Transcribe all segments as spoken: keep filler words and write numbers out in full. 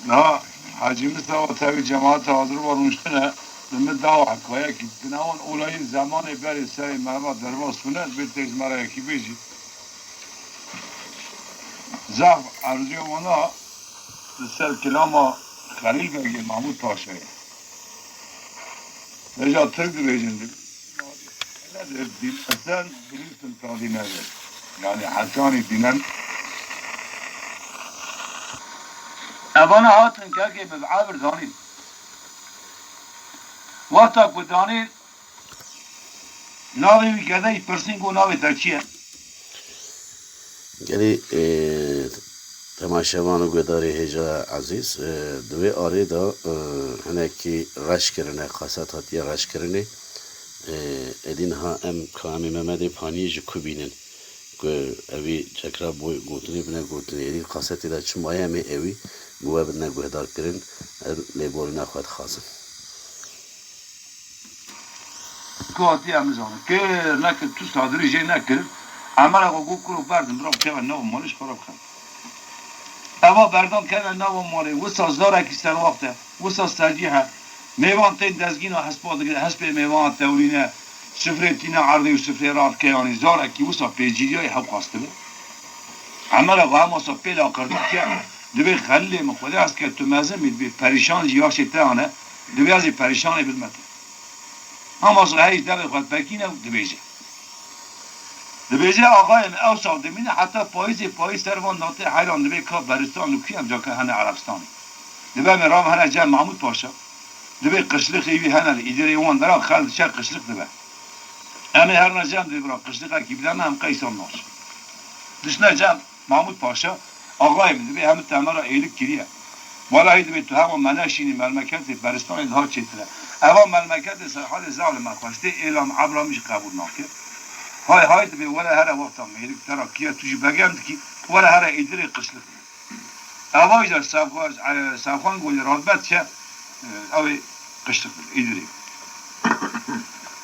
Niha Hecî Mistefa tevî cemaeta hazir va rûniştine, li min dawa hikayekî dine wan olayî zemanê berê serê merva derbas bûne, dibê tê ji me re yekî bêjî. Zaf erzûya wana li ser kilama Xelîl Begê Mahmûd Paşa ye. Vêca Tirk dibêjin, nedir, dîn esen bilirsin tadî nedir. Yani Hesanî dînen. Evana hatin kekê bi evir danîn. Wexta ku danîn, navê wî gede jî pirsîn ku navê te çi ye? Gelî, e, temaşevan û guhdarê hêja ezîz, e, di wê arê de, e, hinekî reş kirine, qaset hatiye reş kirinê. E, êdî niha em Kamî Mehmedê Paniyê ji ku bînin? Ku evî çekra bo gotinê bine gotinê. Êdî qasetê de çi maye em ê ewî bi we bidine guhdar kirin, em lêborîna xwe dixwazin. Ku hatiye em nizanin. Kir, nekir, tu sadirî jê nekir. Emel axa got kuro berdin, bira keve nava malê ji xwe re bixin. Eva berdan keve nava malê, wisa zarekî serwaxt e, wisa sercîh e. Mêvan tên dezgîna hespa digire, hespê mêvan tewrîne, sifrê tîne erdê û sifrê radike, yanî zarekî wisa pêcîriyayê hewqas dibe. Emel axa hema wisa pê laqirtî ke, dibê Xelîlê min Xwedê hez ke tu mezin bî, dibê perîşan ji yaşê te ane, dibê ez ê perîşanê bidime te. Hema wisa heyî devê xwe dipekîne û dibêje. Dibêje, axayê min, ew sax dimîne heta payîzê, payîz ser van datê heyran dibê ka beristan li kû ye, em cake hene Erebistanê. Dibê em ê ram hene cem Mahmûd Paşa. Dibê qişlixê wî hene li Îdirê wan dera xel diçe qişlix dibe. Em ê herine cem dibê bira qişlixekî bide me em qeysan naş. Dişne cem Mahmûd Paşa, axayê min dibê hemî temera êlik kiriye. Welahî dibê tu hema me neşînî melmeketê beristanê daha çêtir e. Eva melmeketê Serhadê zaf li me xweştê, êla min ebra min jî qebûl nake. Hay hay dibê were here wexta mêrik te ra kiye tu jî begem dikî, were here Îdirê qişlix. Eva jî Sefxan, e, Sefxan Golî radbet ke, e, ew ê qişlix Îdirê.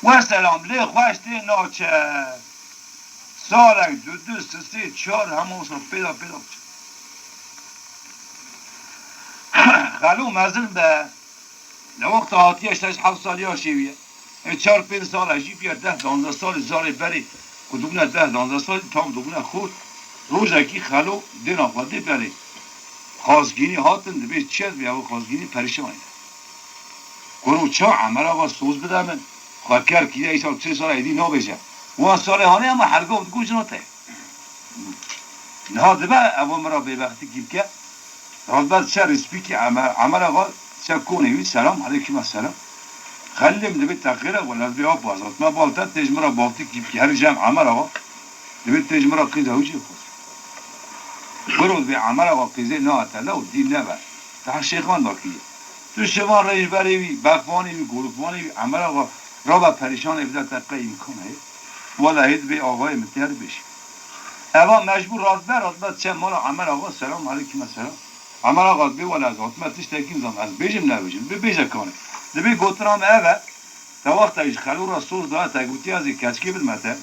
Weselam lê xweştê naçe. Salek, du, du, sisê, çar, hema wisa pêda, pêda biçe. Xelo mezin be. Li wexta hatiye şeş heft salî ya şêwiye. E, çar pênc sala jî piya deh danzdeh salî zarê berê. Ku dibûne deh danzdeh salî tam dibûne xort. Rojekî Xelo dêna xwe dê berê. Xazgînî hatin dibê çi ye dibê ew xazgînî perîşan e. Kuro ça Emer Axa soz bide min. Xwe ker kiriye îsal çil sala êdî nabêje. Wan salê hanê hema helgav digo jina te. Niha dibe evo min ra bêbextîkî bike. Radbe diçe rîspîkî Emer, Emer Axa diçe konê wî, selam, aleykum selam. Xelîlê min dibê teqîre, wela dibê ap azat. Me bal te tê ji min ra baltîkî bike. Herî cem Emer Axa. Dibê tê ji min ra qîza wî jê xwest. Kuro dibê Emer Axa qîzê nehate le û dî nebe. Te her şêxan da kiriye. Tu şivan rê ji berê wî, bexvanê wî, gorikvanê wî, Emer Axa rabe perîşanê bide te qey îmkan heye. Wela hê dibê axayê min tê dibêjî. Eva mecbûr radbe, radbe diçe mala Emer Axa, selam aleykum selam. Emer Axa dibê wela ez hatime tiştekî nizam, ez bêjim nebêjim, dibê bêje kanê. Dibê gotina me ev e, te wexta ji Xelo re soz daye te gotiye ez ê keçikê bidime te.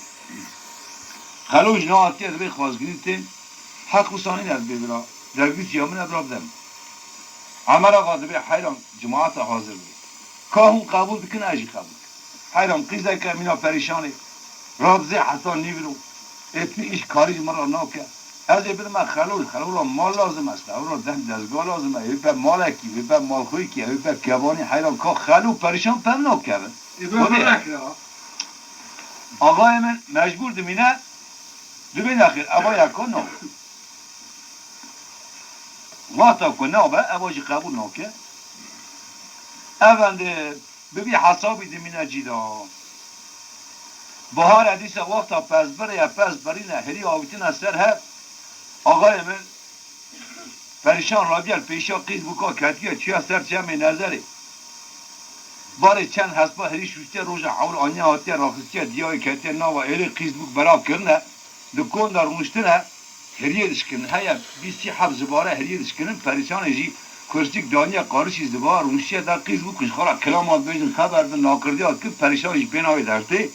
Xelo ji nehatiye dibê xwazgirîn tên, heq wisa nîne ez bê bira, dergûtiya min e bira bide min. Emer Axa dibê heyran cemaeta hazir bû. Ka hûn qebûl dikin, ez jî qebûl dikim. Heyran qîzeke mîna perîşanê, radizê heta nîvro. Ê tu îş karî ji min re nake. Ez ê bidime Xelo, Xelo re mal lazim e, Xelo re deng dezga lazim e. Ê be malekî, ê be malxwêkî, ê be kevanî, heyran ka Xelo perîşan pem nakevin. Ê be Wele. Axayê min mecbûr dimîne, dibê nexêr, eva yeka nabe. Wexta ku nabe, eva jî qebûl nake. Evendê bi vî hesabî dimîne cî de. Bihar e dîsa wexta pez birê ye, pez birîne, herî avîtine ser hev. Axayê min perîşan rabiyer pêşiya qîz bûka ketiye, çiya ser çemê nezerê. Barê çend hespa herî şûştiye, roja hewil aniye hatiye raxistiye, diyawê ketiye nava êrê qîz bûk berav kirine. Di kon de rûniştine, heriyê dişkinin. Heye bîst sî heb zibare heriyê dişkinin, perîşanê jî kursîk daniye qarişî zibare rûniştiye de qîz bûk ji xwe re kilama dibêjin xeber din nakirdiya dikin, perîşan jî pê navê dertê.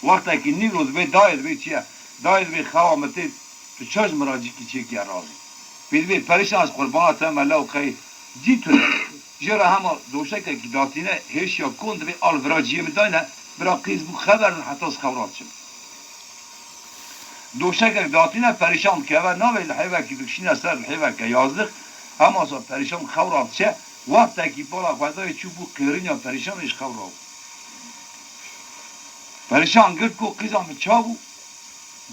Wextekî nîvro dibê dayê dibê çi ye? Dayê dibê xewa min tê, tu ça ji min re cîkî çêkiye razî. Pêdivê perişan ez qurbana te me lew qey dî tune. Jê re hema doşekekî datîne hêşiya kon dibê al vira ciyê min dayne, bira qîz bû xeber din heta ez xewra diçim. Doşekek datîne perişan dikeve navê lihêvekî dikişîne ser lihêveke yazlix, hema sa perişan xewra diçe, wextekî bala xwe dayê çû bû qêrînya perişanê ji xewra bû. Perişan girt ku qîza min ça bû?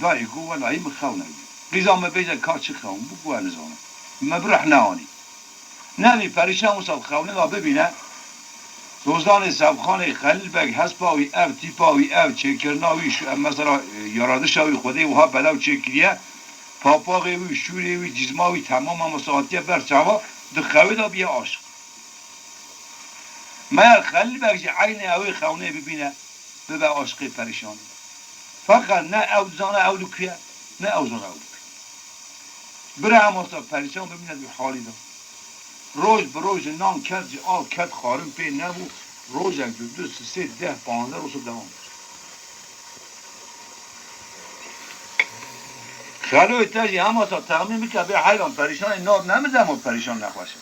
Dayê ku welahî min xewn nebû. Qîza min bêje ka çi xewn bû ku ez nizanim. Min bi rih neanî. Nebî perişan wisa bi xewnina bibîne. Zozanê Sevxanê Xelîl Beg hespa wî ev, tîpa wî ev, çêkirina wî şu ev mesela, e, yaradişa wî Xwedê wiha belaw çêkiriye. Papaxê wî, şûrê wî, cizma wî temama wisa hatiye ber çava, di xewê de biye aşiq. Meyer Xelîl Beg jî eynê ew ê xewnê bibîne, bibe aşiqê perîşanê. Feqet ne ew dizane ew li ku ye, ne ew zane ew li ku ye. Bira em wisa perîşan bibîne di halî de. Roj bi rojê nan ket ji av ket xwarin pê nebû, rojek, du, du, sê, sê, deh, panzdeh roj dewam kir. Xeloyê te jî hema sa texmîn bike, bê heyran perîşanê nav nemire, dema perîşan nexweş e.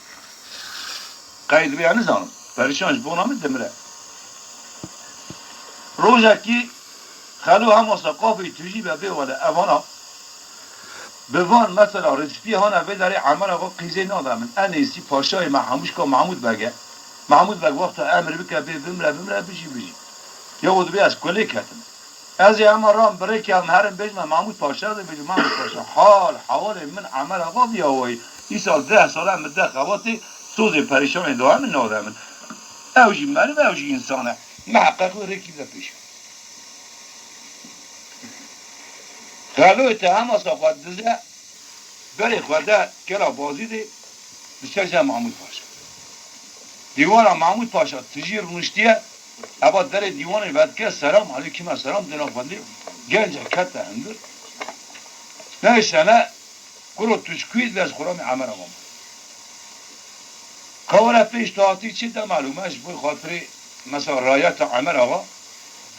Qey dibê ez nizanim. Perîşan ji bona min dimire. Rojekî Xelo hema sa qafê tijî be, bê wele evana. Bi van mesela Rizpî hane vê derê Emer Axa qîzê nade min. Enêsî paşayê me hemûşka Mahmûd Beg e. Mahmûd Beg wexta emir bike bê bimre, bimre, bijî, bijî. Ya o dibê ez kulê ketim. Ez ê hema ram bi rêkê em herin bêjime Mahmûd Paşa, ez ê bêjim Mahmûd Paşa, hal hewalê min Emer Axa viya wayî. Îsal deh sal e min de xebatê sozê perîşanê daye min nade min. Ew jî meriv e, ew jî însan e. Miheqeq wê rêkî bide pêş. Xeloyê te hema sa xwe dize, berê xwe de kela Bazîdê diçe cem Mahmûd Paşa. Dîwana Mahmûd Paşa tijî rûniştiye, eva derê dîwanê vedike, selam, aleykum selam, dêna xwendê, gence kete hundir. Neyse ne, kuro tu ji ku yî, ez xuramê Emer Axa me. Ka were pêş tu hatî çi de malûme, ji bo xatirê mesela rayeta Emer Axa,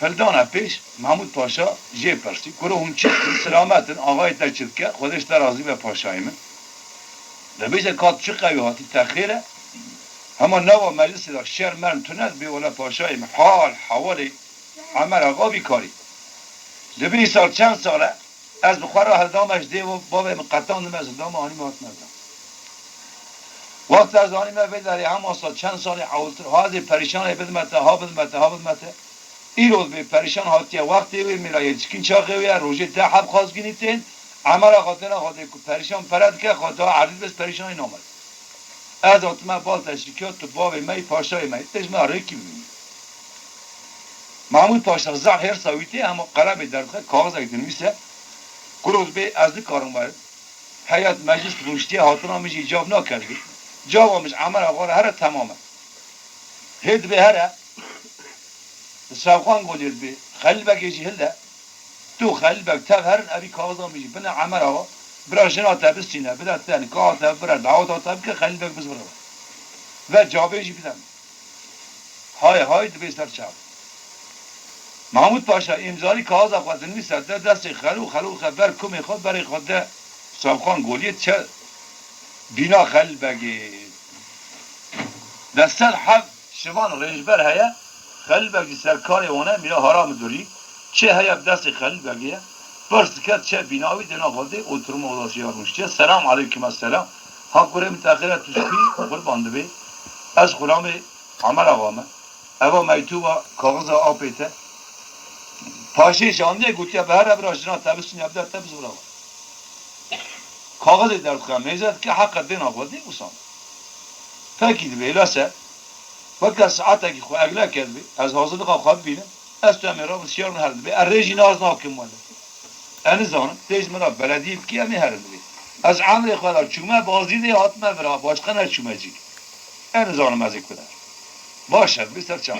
hildana pêş, Mahmûd Paşa jê pirsî, kuro hûn çi dikin, silamet in, axayê te çi dike, Xwedê ji te razî be paşayê min. Dibêje ka tu çi qewî hatî, te xêr e? Hema nava meclisê de şer mern tune dibê, wele paşayê min, hal hewalê Emer Axa vî karî. Dibê îsal çend sal e, ez bi xwe re hildame ji dê û bavê min qetandime, ez hildame anîme hatime vir. Wexta ez anîme vê derê hema sa çend salê ewiltir, ha ez ê perîşanê bidime te, ha bidime te, ha bidime te. Îro dibê perîşan hatiye wextê wê, mêra yê çikîn çaxê wê ye, rojê deh heb xwazgînî tên, Emer Axa dêna xwe dê ku perîşan pere dike, xwe da erdî dibê ez perîşanê name. Ez hatime bal te şikiyat, tu bavê me yî, paşayê me yî, tê ji me re rêkî bibînî. Mahmûd Paşa zaf hêrsa wî tê, hema qelemê derdixe, kaxizek dinivîse, kuro dibê ez nikarim werim. Heyet meclis rûniştiye, hatina min jî cav naket bê. Cava min ji Emer Axa re here temam e. Hê dibê here, Sevxan Goliyê dibê, Xelîl Begê jî hilde, tu Xelîl Beg tev herin, evî kaxiza min jî bine Emer Axa, bira jina te bistîne, bide te, nikaxa te bibire, daweta te bike, Xelîl Beg bizivire. Ve cavê jî bide min. Hay hay dibê ser çav. Mahmûd Paşa îmzalî kaxiza xwe dinivîse, de destê Xelo, Xelo xe ber kumê xwe, berê xwe de Sevxan Goliyê, çe bîna Xelîl Begê. De sed heb şivan rêjber heye, Xelîl Beg jî serkarê wan e, mîra Haramidurî, çê heye bi destê Xelîl Begê ye, pirs dike çe bîna wî, dêna xwe dê oturma odasî ya rûniştiye, selam aleykum esselam. Ha kurê min te xêr e, tu ji ku yî, qurban dibê. Ez xulamê Emer Axa me. Eva mektuba kaxiza apê te. Paşê şandiye gotiye, bi here bira jina te bistîne, bide te bizivira. Kaxizê derdixe, mêze dike, heqe dêna xwe dê wisa. Pekî dibê, lase, weke saetekî xwe egleke dibê, ez hazirlixa xwe bibînim, ez tu em ê rabin siyar min herin dibê, ez rê jî naz nakim wele. Ez nizanim, tê ji min re belediyê bikî, em ê herin dibê. Ez emrê xwe de çûme Bazîdê, hatime vira, başqa neçûme cî. Ez nizanim ez ê ku de. Baş e, dibê ser çav.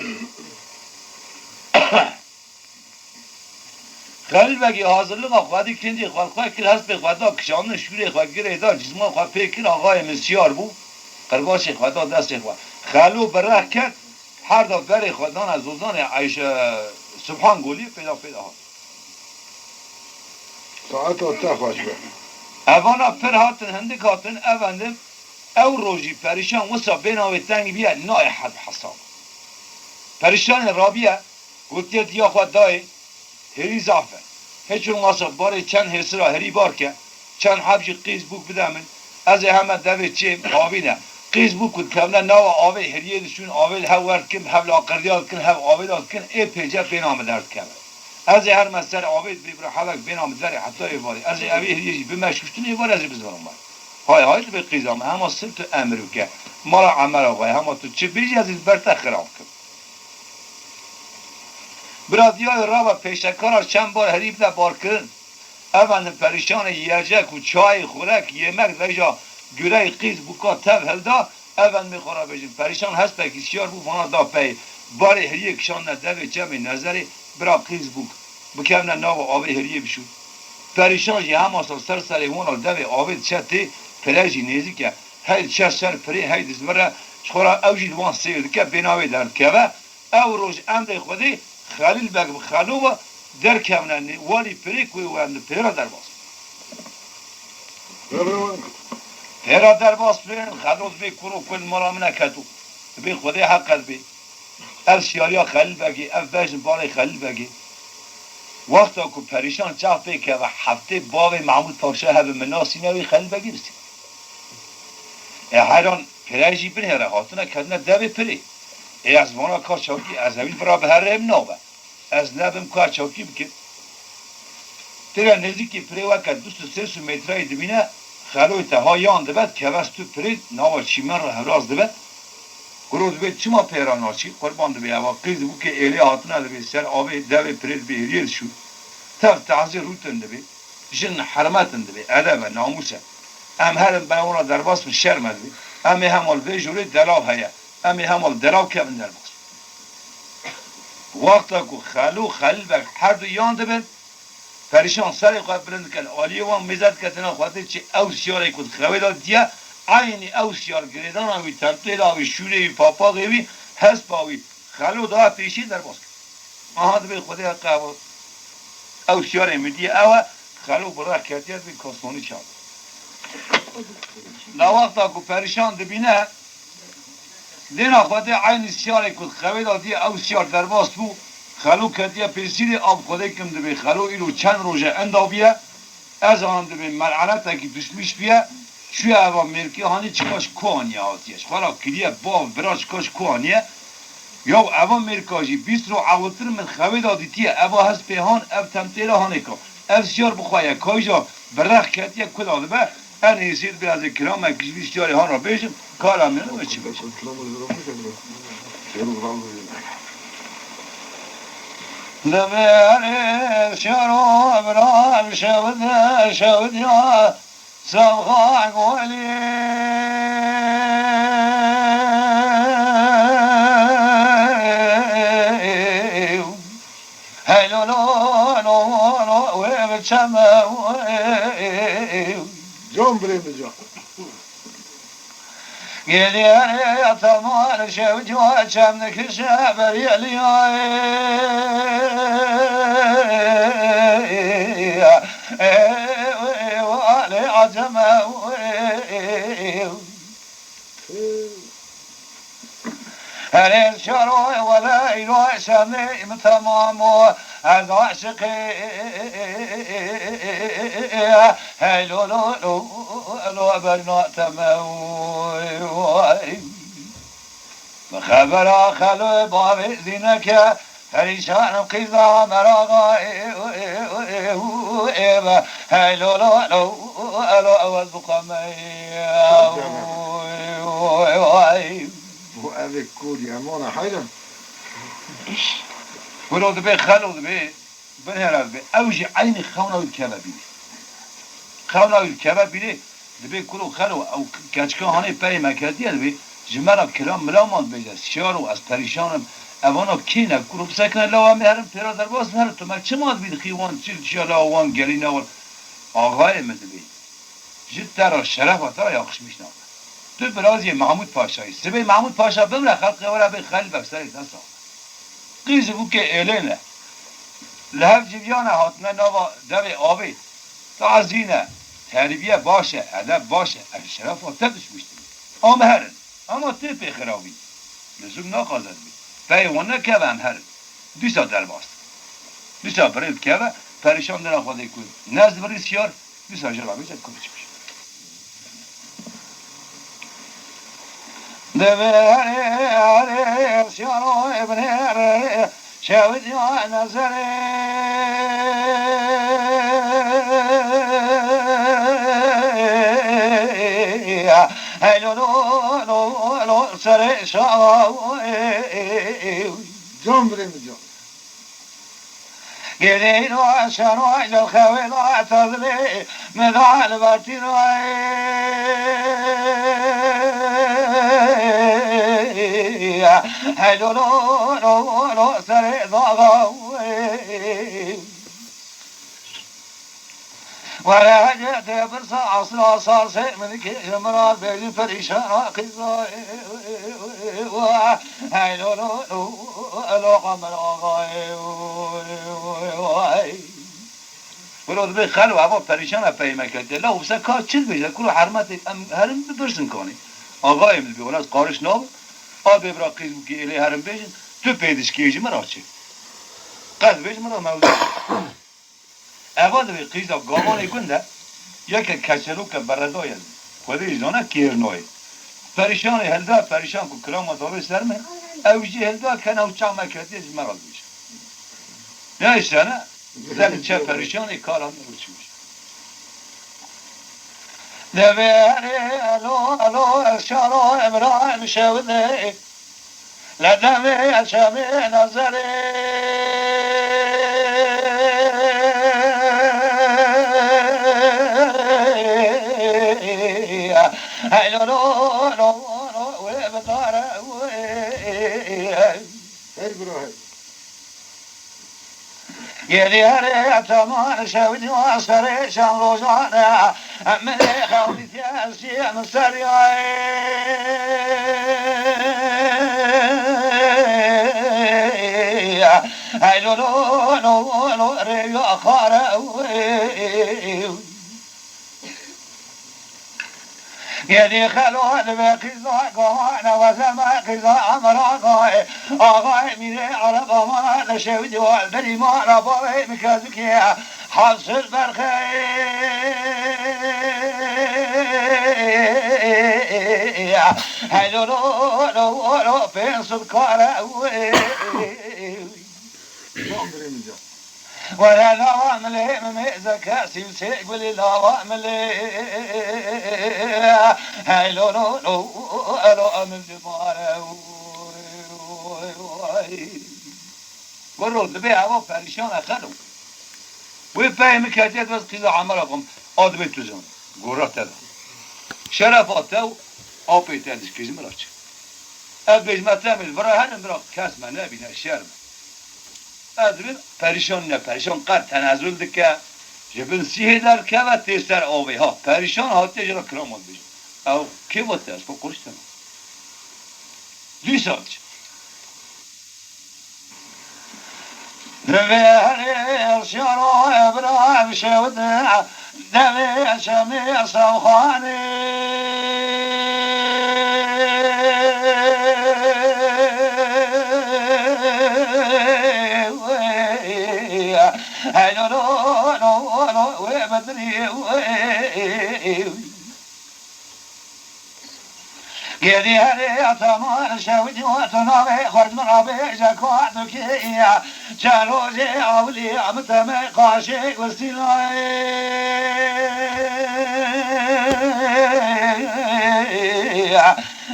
Xelîl Begî hazirlixa xwedî, kincê xwe li xwe kir, hespê xwe da kişandin, şûrê xwe girê da, cizma xwe pê kir, axayê min siyar bû, qirbaşê xwe da destê xwe. Xelo bi reh ket, her da berê xwe dana zozanê Eyşe Subhan Golî, pêda pêda hat. Saeta te xweş be. Evana pir hatin, hindik hatin, evendim ew rojî perîşan wisa bêna wê teng bîye, nayê heb hesab. Perîşanê rabiye, gotiye diya xwe dayê, hêrî zaf e. Hiç olmazsa barê çend hêsira hêrî bar ke, çend heb jî qîz bûk bide min, ez ê heme devê çêm avîne. Qîz bûk ku dikevne nava avê, hêriyê diçûn, avê li hev wer dikin, hev laqirdiya dikin, hev avê da dikin, ê pêce bêna min derdikeve. Ez ê herme ser avê dibê bira hevek bêna min derê heta êvarê. Ez ê evê hêriyê jî bime şuştin êvarê ez ê bizvarim wer. Hay hay dibê qîza min, hema sir tu emir bike. Mala Emera xwe, hema tu çi bêjî ez ê li ber te xirab kim. Bira diyayê rava pêşekara çend bar herî bide barkirin. Ev endin perîşanê yecek û çayê xurek, yemek, vêja gureyê qîz bûka tev hilda, ev endimê xwe re bêjin. Perîşan hespekî siyar bû, vana da pey. Barê heriyê kişandine devê çemê nezerê, bira qîz bûk bikevne nava avê heriyê bişûn. Perîşan jî hema sal ser serê wan re devê avê diçe tê, pire jî nêzîk e. Hey diçe ser pirê, hey dizmire, ji xwe re ew jî li wan seyr dike, bêna wê derdikeve. Ew roj emrê Xwedê Xelîl Beg bi Xelo ve derkevne nê-, walî pirê ku wê wendin pêra derbas bin. Pêra derbas bin, Xelo dibê kuro ku li mala min e keto. Dibê Xwedê heqe dibê. Ev siyariya Xelîl Begê, ev bejn barê Xelîl Begê. Wexta ku perîşan çax pê keve heftê bavê Mehmûd Paşa hebe min nasîne wê Xelîl Begê bisîne. E heyran pire jî binêre hatine ketine devê pirê. Ê ez vana ka çakî ez ewî bira bi herê min nabe. Ez nebim ka çakî bikim. Têre nêzîkî pirê weke du sed sê sed metreyî dibîne, Xeloyê te ha yan dibe, dikeve stû pirê, nava çîmen re hewraz dibe. Kuro dibê çima pê re naçî? Qurban dibê eva qîz bûkê êlê hatine dibê ser avê devê pirê dibê hêriyê dişû. Tev tazî rûtin dibê. Jin hermetin dibê, edeb e, namûs e. Em herin bena wan re derbas bin şerm e dibê. Em ê hema li vê jorê delav heye. Em ê hema li delav kevin derbas. Wexta ku Xelo, Xelîl Beg her du yan dibin, perîşan serê xwe bilind dikin, aliyê wan mêze dike dina xwe tê çi ew siyarê ku di xewê de diye, eynî ew siyar girêdana wî, tentêla wî, şûrê wî, papaxê wî, hespa wî, Xelo daha pêşî derbas kir. Aha dibê Xwedê heqe ew, ew siyarê min dî ew e, Xelo bi rex ketiye dibê Kastonî çav. La wexta ku perîşan dibîne, dêna Xwedê eynî siyarê ku xewê de dî ew siyar derbas bû, Xelo ketiye pêsîrê av Xwedê kim dibê Xelo îro çend roj e enda bûye, ez zanim dibê mel'enetekî duşmîş bûye, çûye eva mêrkê hanê çika ji ku haniye hatiye. Ji xwe re kiriye bav, bira çika ji ku haniye. Yaw eva mêrka jî bîst roj ewiltir min xewê de dîtiye. Eva hespê han, ev tentêra hanê ka. Ev siyar bi xwe ye, kayja bi rex ketiye ku de dibe. En êsî dibe ez ê kiramek ji vî siyarê han re bêjim, kara min e çi bêjim. Li vê erê şero bira şewit, şewit ya. Sewxa golî. Hey lo lo lo lo, wê bi çeme wê. Can birê min can. Geliyor ya tamam, şevcu çem dikişe beriyeliyor. Ew, ew, alê acem, ew, ew. Herê şaro wele îro şemê min temam o, ez aşiqê. Hey lo lo lo lo, berna temam. Bi xebera Xelo bavê Zîneke, perîşanim qîza meraxa, ê, ê, ê, ê, ê, ê, be. Hey lo lo lo lo, ez bixweme. Oy, oy, oy. Bu evê kûr yemana heyran. Kuro dibê Xelo dibê. Binêre dibê, ew jî eynî xewna wî dikeve bîrê. Xewna wî dikeve bîrê, dibê kuro Xelo, ew keçika hanê perê me ketiye dibê, ji me re kilam milaman dibêje, şiyaro ez perîşan im, evana kê ne, kuro bisekine lawa me herin pêra derbas bin herin, tu me çima dibî dixî wan çil çiya lawa wan gelî ne wan. Axayê min dibê. Ji te re şerefa te re yaqişmîş nabe. Tu biraziyê Mahmûd Paşayî. Sibê Mahmûd Paşa bimre, xelqê we re bê Xelîl Beg serê te sax. Qîz û bûkê êlê ne. Li hev civiyane hatine nava devê avê. Tazî ne. Terbiye baş e, edeb baş e, ez şerefa te dişmiştim. Em herin, ama tê pê xirabî. Lizûm naqaze dibî. Peyê wan nekeve em herin. Dîsa derbas. Dîsa birê dikeve, perîşan dina xwe dê ku nez birî siyar, dîsa jê re bêje ku biçmiş. Divê herê, herê, siyaro, ê binê, herê, şewit ya nezerê. Hey lo, lo, lo, lo, serê şawa. Can birê min can. Geleyno şero gel xewê la tazlê, medal vertîno. Hey lo, lo, lo, lo, serê daga. Were hece te birsa asla sar se min ki mirar bejin perişan qîza. Hey lo, lo, lo, lo, qamar ağay. Wiro dibê xelo eva perîşana peyme ketiye. La wisa ka çi dibêje? Kuro hermetê em herin bibirsin kanî. Ağayê min dibê, wala ez qariş nabim. A bê bira qîz bû ki êlê herin bêjin, tu pê dişkê ji min ra çi? Qet bêj min ra mewzû. Eva dibê qîza gavanê gund e, yeke keçelok e beredaye, Xwedê jî zane kêr nayê. Perîşanê hilda, perîşan ku kirama dawê ser me, ew jî hilda kena û çax me ketiye ji me re dibêje. Ne îşte ne, zek çe perîşanê kara me û çimiş. Devê herê elo, elo, şaro, Îbrahîm şewidê. Lê devê çemê nezerê. Hey lo, lo, lo, lo, wê bidare, wê. Hey bira, hey. Geriye re teman şevni serê şan rojane. Emre xewlîtiye ez jî em seriyayê. Hey lo, lo, lo, lo, rêya xare. Yedî xelo dibe qîza gavane, wezeme qîza emragayê. Ağayê mîrê Ereb amana, leşew diwa derî mara bavê mi kezikê. Hafsir berxê. Hey lo, lo, lo, lo, pênc sed kare. Can birê min can. Were lava milê, mimê zeke, sîvsê gulî lava milê. Hey lo, lo, lo, lo, em dibare. Goro dibê eva perîşan e xelo. Wê peyê min ketiye dibez qîza Emera xwe, a dibê tu zan. Gora te de. Şerefa te û apê te dişkê ji min re çi. Ez bêjime temê, vira herin vira kes me nebîne, şer me. Ez dibêm perîşan ne, perîşan qet tenezul dike, ji bin sîhê derdikeve tê ser avê. Ha, perîşan hatiye ji re kirama dibêje. Ew kê got te, ez xwe quriştime. Dîsa çi? Divê herê şiyaro Îbrahîm şewde, devê çemê Sewxanê. Hey lo, lo, lo, lo, wê bedrî, wê. Gêdî herê ya teman şewitî wa tu navê xwe ji min re bêje ku tu kê ye. Çend rojê ewilî ya min temê qaşê westîlayê.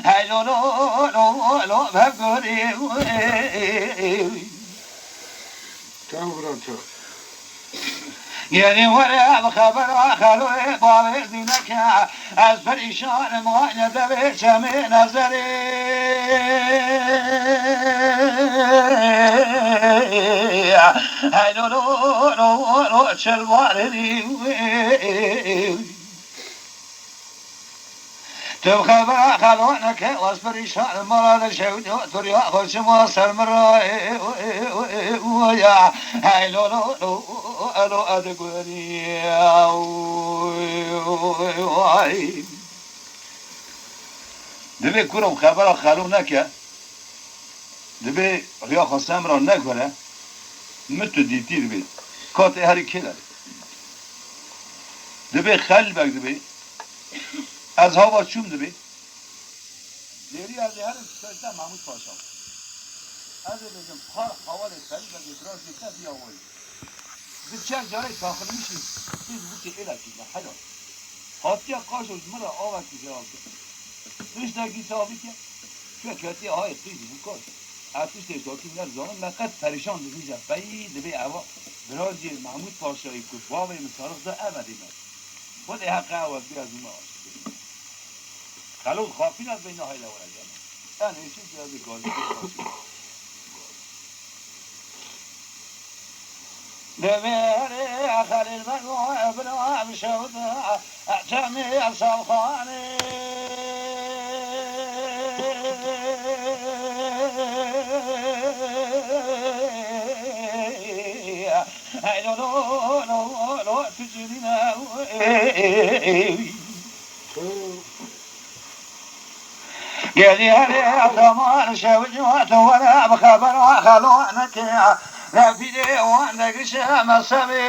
Hey lo, lo, lo, lo, hevgorî. Çaw bira çaw. Gelî were bi xebera xeloyê bavê zîneke, ez perîşan im, wane devê çemê nezerê. Hey lo, lo, lo, lo, çil warê. Tu bi xebera xelo neke, waz perîşan mala de şew do, tu riya xwe çima ser min ra, e, e, e, e, e, ya. Hey lo lo lo, elo adi gori. Divê kuro bi xebera xelo neke. Divê riya xwe ser min ra negore. Min tu dîtî divê. Katê herî kê de. Divê Xelîl Beg divê. Ez hava çûm divê. Dêrî ez ê herim şeşte Mahmûd Paşa. Ez ê bêjim, par hawalê Xelîl Begê birajê te biya wayî. Bi çend carê taxilmişî, Facebookê êla kiriye, helal. Hatiye qajo ji min re avekî zewal kir. Tiştekî savî ke, çi ketiye hayê qîz û bûka. Ez tiştê şatî ne dizanim, me qet perîşan dibîje peyî, dibê eva birajê Mahmûd Paşayî ku bavê min sarix da, eve dê me. Xwedê heqe ew ez bê ez û me aşiqî. Xelo xapîna beyna heyle were gel. En êşî cihazê gazî. Demê herê Xelîl Bego bira bi şewda Cemê Salxanê. Hey lo lo lo lo, tu cilîne. Gelî herê zaman şew ciwat were bi xebera xelo neke. Levîrê wan de gişe mesebê.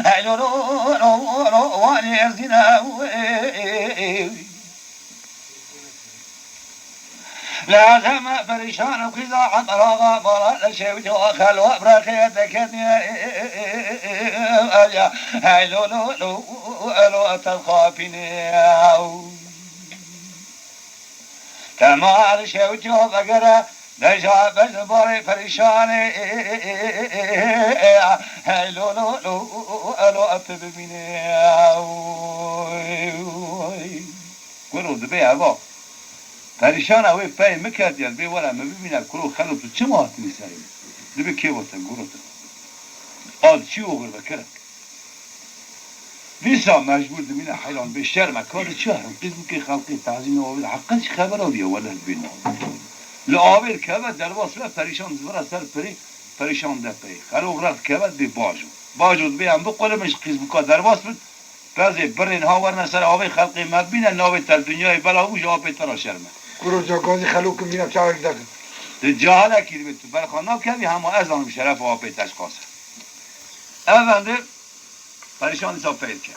Hey lo lo lo lo, wan êzîne. Lazem perişan û qîza Emir Axa bala şewî xelo brexê dekeniye. Hey lo lo lo, elo tel xapîne. Temar şewî vegere deja bez barê perişanê. Hey lo lo lo, elo tu bibîne. Kuro dibê eva. Perîşana wê peyê min ketiye, dibê were min bibîne, kuro xelo tu çima hatî wî serê min? Dibê kê gote, guro te. Ad çi oxir be kerek. Dîsa mecbûr dimîne heyran bê şerm e, ka di çi herin? Qîz bikê xelqê tazî ne avê de. Heqen çi xebera diye wele bê ne. Li avê dikeve derbas be perîşan zivira ser pirê, perîşan de peyê. Xelo rex dikeve dibê bajo. Bajo dibê em biqolimin ji qîz bika derbas bin. Pezê birên ha werine ser avê xelqê me bîne, navê te li dinyayê bela bû, ji apê te re şerm e. Kuro cagazî xelû kim bîne çavek derxin. Tu cahilekî dibê, tu berxan nakevî, hema ez zanim şerefa apê te ji qas e. Efendim, perîşan dîsa peyr ke.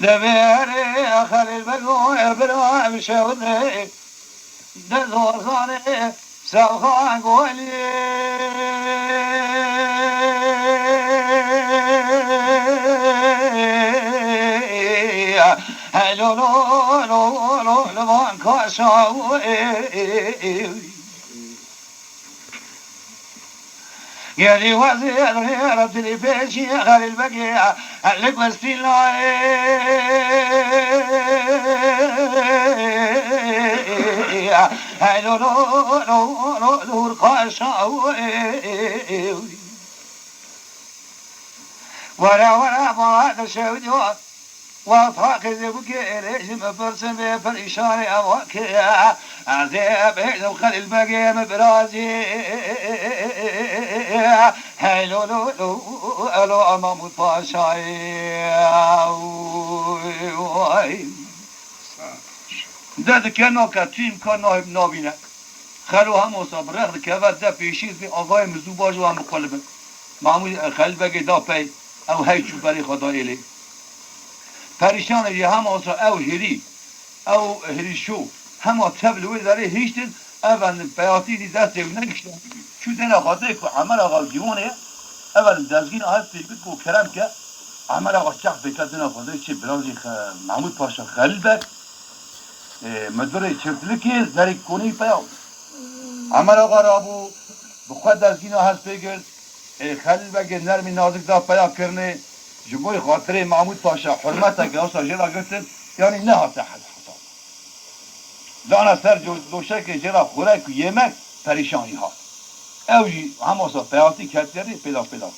Devê herê Xelîl Bego, e, bira em şewdê. Dezozanê Serxan Golî. Hey lo lo lo lo, li van kaşa. Gelî wezîr hêra dilî pêşî Xelîl Begê li Gustîlayê. Hey lo lo lo lo, dûr qaşa. Were were bala de şewdiyo. Wexta qîzê bûkê êlê ji min pirsin bê perîşanê ev wekê. Ez ê bêjim Xelîl Begê min birazî. Hey lo lo lo, elo Mahmûd Paşayê. De dike nake, tu îmkan nahê nabîne. Xelo hema wisa bi rex dikeve de pêşî dibê avayê min zû bajo em biqulibin. Mahmûd, e, Xelîl Begê da pey, ew hey çû berê xwe da êlê. Perîşanê jî hema wisa ew hirî, ew hirîşo, hema tev li wê derê hiştin, ev peyatî dî destê wî negiştin. Çû dêna xwe dê ku Emer Axa Gîwanê, ev dezgîn a hev pêk bit ku kerem ke, Emer Axa çax pêke dêna xwe dê çê birajê xe-, Mahmûd Paşa Xelîl Beg, Ê, midurê çiftlikê zerî konî peya. Emer Axa rabû, bi xwe dezgîna hespê girt. Ê, Xelîl Begê nermî nazik da peya kirinê. Ji bo xatirê Mahmûd Paşa hurmeteke wisa jê re girtin, yanî nehate he-, hesab. Dane ser co-, doşekê jê re xurek û yemek, perîşan jî hat. Ew jî hema sa peyatî ketiye rê pêla pêla.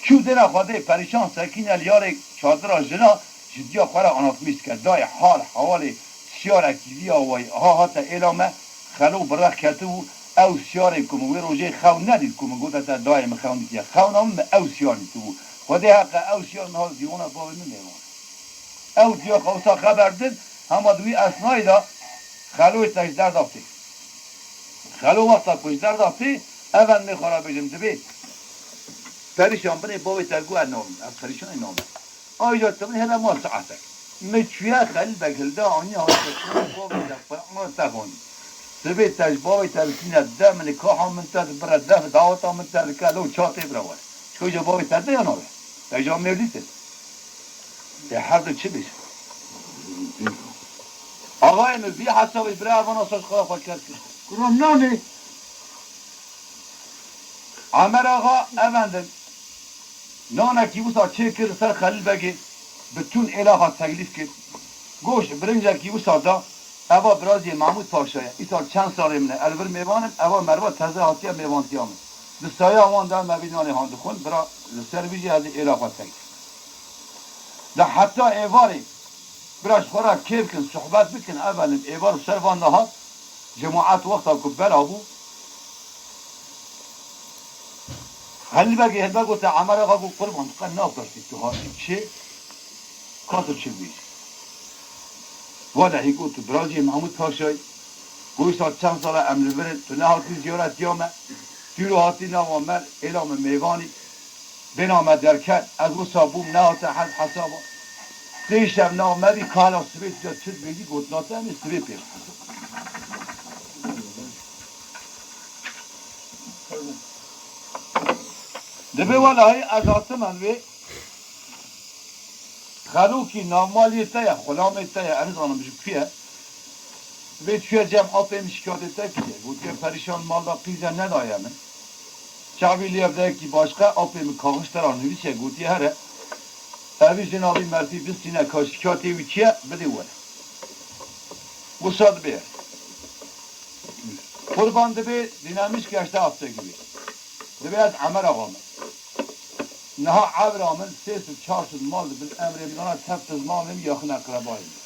Çû dêra Xwedê perîşan sekîne li yarê çadira jina ji diya xwe re anlatmîş dike. Dayê hal hewalê siyarekî viya wayî aha hate êla me, Xelo bi rex ketibû, ew siyarê ku min wê rojê xewn nedît ku min gote te dayê min xewn dîtiye. Xewna min, min ew siyar dîtibû. Xwedê heqe ew siyar niha li dîwana bavê min mêvan e. Ew diya xewsa xeber din, hema di wî esnayî de Xeloyê te ji derda tê. Xelo wexta ku ji derda tê, ev endê xwe re bêjim, dibê perîşan binê bavê te gu ez nabim, ez perîşanê nabim. Ayja tu min hêla ma saetek. Min çûye Xelîl Beg hilda aniye hate bavê te Qur'ana te xwendî. Dibê te ji bavê te dikîne de min kaha min te dibire def daweta min te dike lo çatê bira were. Çiko ja bavê te de ya nabe. Te ja mêrdî te. Te her du çi bêje? Axayê min vî hesabê bira vana saç xwe xwe kerd kir. Kuram nanê. Emer Axa evendin. Nanekî wisa çêkir ser Xelîl Begê, bi tûn êlaxa teklîf kir. Goşt birincekî wisa da, eva biraziyê Mahmûd Paşa ye. Îsal çend salê min e, ez vir mêvan im, eva merva teze hatiye mêvantiya min. Di saya wan de me vî nanê han dixwin, bira li ser vî jî ez ê êlaxa teklîf. De heta êvarê, bira ji xwe re kêf kin, sohbet bikin, evelin êvar û ser van de hat, cemaet wexta ku bela bû, Xelîl Begê hilda gote, Emer Axa got, Qurban, tu qe napirsî, tu hatî çi, ka tu çi bî? Welehî got, tu biraciyê Mahmûd Paşayî, got, îsal çend sal e em li vir in, tu nehatî ziyaretiya me, tu îro hatî nava me, êla me mêvanî, bêna me derket, ez wisa bûm, nehate hez hesaba. Tê şev nav me bî, ka hela sibê tu çi dibêjî, gotina te em ê sibê pê. Dibê welahî ez hatim em vê. Xelokî navmaliyê te ye, xulamê te ye, ez nizanim ji ku ye. Vê çûye cem apê min şikayetê te kiriye. Gotiye perîşan mal da qîze nedaye min. Çavî lê evdeyekî başqa apê min kaxij te ra nivîsiye, gotiye here. Evî jin avî mertî bistîne ka şikayetê wî çi ye, bidê were. Wisa dibê. Qurban dibê dînamîş geşte aptekî wî. Dibê ez Emer Axa me. Niha evra min sê sed çar sed mal di bin emrê min ana tef tizma min yaxin eqrebayê min.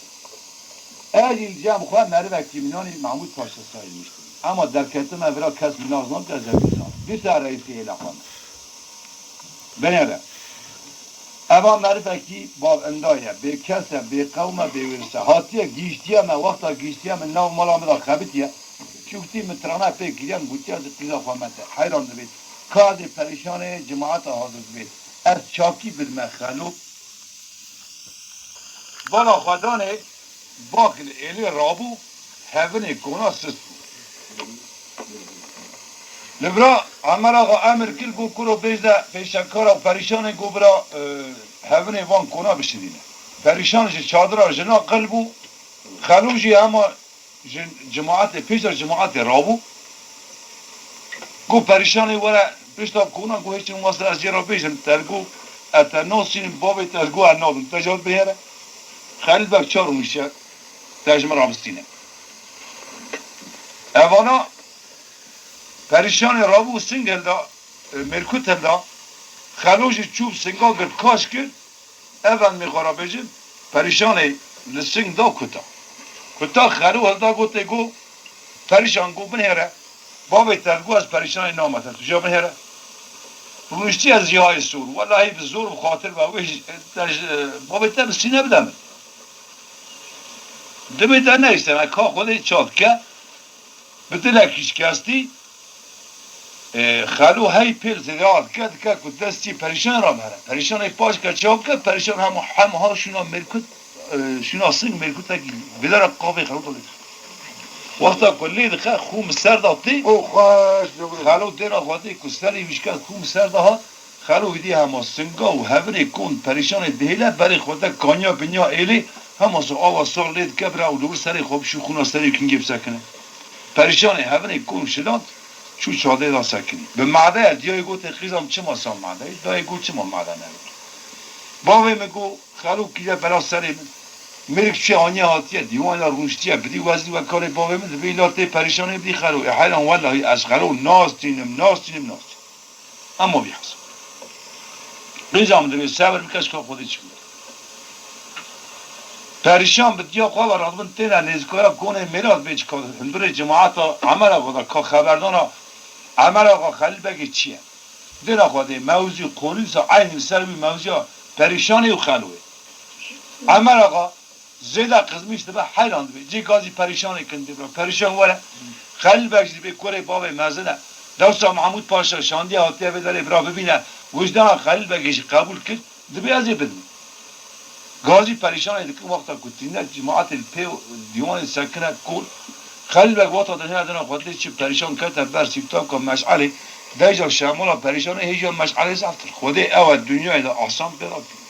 Ez jî li cem xwe merivekî min anî Mahmûd Paşa sayilmiştim. Ema derketime vira kes min nazna, kes ev nizan. Dîsa reîsê êla xwe me. Binêre. Eva merivekî bavenda ye, bêkes e, bêqewm e, bêwêris e. Hatiye gihîştiye me, wexta gihîştiye min nav mala min de xebitiye. Çûktî min tirane pê kiriye, min gotiye ez qîza xwe me te. Heyran dibê. Ka ez ê perîşanê cemaeta hazir dibê. Ez çakî bidime Xelo. Bala xwe danê, bak li êlê rabû, hevinê kona sist bû. Li vira Emer Axa emir kir, got, kuro bêj de pêşekara perîşanê, got, bira, e, hevinê van kona bişinîne. Perîşan ji çadira jina qil bû, Xelo jî hema ji cemaetê, pêşa cemaetê rabû. Got, perîşanê were pişta kona, got, hêçin wasa ez jê re bêjim, te got, e, te nasînim, bavê te got, e, nabim, te jî hat bihêre. Xelîl Beg çar û nîşe, te ji min re bistîne. Evana perîşanê rabû sing hilda, e, mêrkut hilda, Xelo jî çû singa girt, kaş kir, Ev em xwe re bêjin, perîşanê li sing da kuta. Kuta Xelo hilda gotê, got, perîşan, got, binêre. Bavê te got, ez perîşanê name te, tu jî binêre. Rûniştiye ziyayê sor. Welahî bi zor, bi xatir ve wê jî, te ji, bavê te bi sîne bide min. Dibê te neyse, me ka Xwedê çav ke. Bi dilekî şikestî, e, Xelo hey pêl zêdeya dike, dike ku destî perîşan re bere. Perîşanê paş ke çav ke, perîşan hema, hema ha şûna mêrkut, e, şûna sing mêrkutekî bidera qavê Xelo de lê dixe. Wexta ku lê dixe, xû min ser de tê. O xweş, dibir. Xelo dêra xwe tê ku serê wî şikest, xû min ser de hat. Xelo êdî hema singa û hevinê kon perîşanê dihêle, berê xwe de kanya binya êlê, hema so awa sor lê dike bira û li wir serê xwe bişû xûna serê kingê bisekine. Perîşanê hevinê kon şiland, çû çadê da sekinî. Bi made ye, diyayê gotê qîzam çima sa made ye? Dayê got çima made nebe? Bavê min got, Xelo kîze bela serê min. Mêrik çûye aniye hatiye, dîwanê de rûniştiye, bidî wezîr wekarê bavê min, dibê îla tê perîşanê bidî Xelo. Ê heyran, wellahî ez Xelo nastînim, nastînim, nastînim. Hema bî hesab. Qîza min dibê sebir bike, çika Xwedê çi bû. Perîşan bi diya xwe ve radibin têne nêzikaya konê mêra dibê çika. Hundirê cemaeta Emer Axa de ka xeberdana Emer Axa Xelîl Begê çi ye. Dêra Xwedê mewzî qolîsa eynî li ser wî mewziya perîşanê û Xeloyê. Emer Axa zêde qizmîş dibe, heyran dibe. Cê gazî perîşanê kin dê bira. Perîşan were. Xelîl Beg jî dibê kurê bavê mezin e. Dewsa Mehmûd Paşa şandiye hatiye vê derê bira bibîne. Wijdana Xelîl Begê jî qebûl kir. Dibê ez ê bidim. Gazî perîşanê dikin wexta ku tîne cemaetê li pê dîwanê sekine kol. Xelîl Beg wexta dihêne dina xwe dê çi perîşan kete ber sîptavka meşelê. Deyca şemola perîşanê hêja meşelê zeftir. Xwedê ew e dinyayê de asan pê re tîne.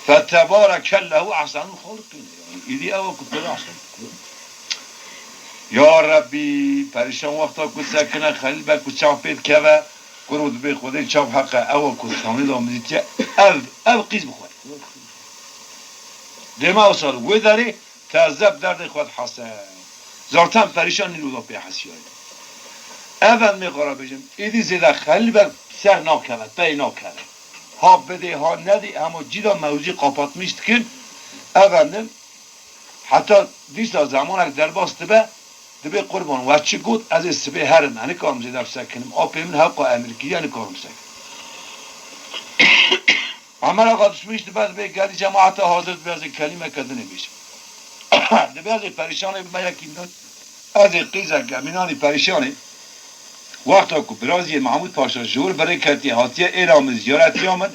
Fetebarekellehu ehsenul xaliqîn. Yanî îdî ew e ku pê re ehsen. Ya Rebbî, perîşan wexta ku sekine Xelîl Beg ku çav pê dikeve, kuro dibê Xwedê çav heqe ew e ku tanî da min dîtiye, ev, ev qîz bixwe. Dêma ew sal wê derê teze bi derdê xwe dihese. Zaten perîşan nîn wilo pê hesiyaye. Ev em mêqara bêjin, êdî zêde Xelîl Beg ser nakeve, pey nakeve. Ha bidê, ha nedê, hema cî de mewzî qapatmîş dikin. Efendim, heta dîsa zemanek derbas dibe, dibê qurban we çi got, ez ê sibê herim, ez nikarim zêde bisekinim. Apê min hewqa emir kiriye, nikarim bisekinim. Emer Axa dişmîş dibe, dibê gelî cemaeta hazir dibe, ez ê kelîmeke dinê bêjim. Dibê ez ê perîşanê bime yekî din. Ez ê qîzeke mînanî perîşanê. Wexta ku biraziyê Mehmûd Paşa ji wir birê ketiye, hatiye êra min, ziyaretiya min,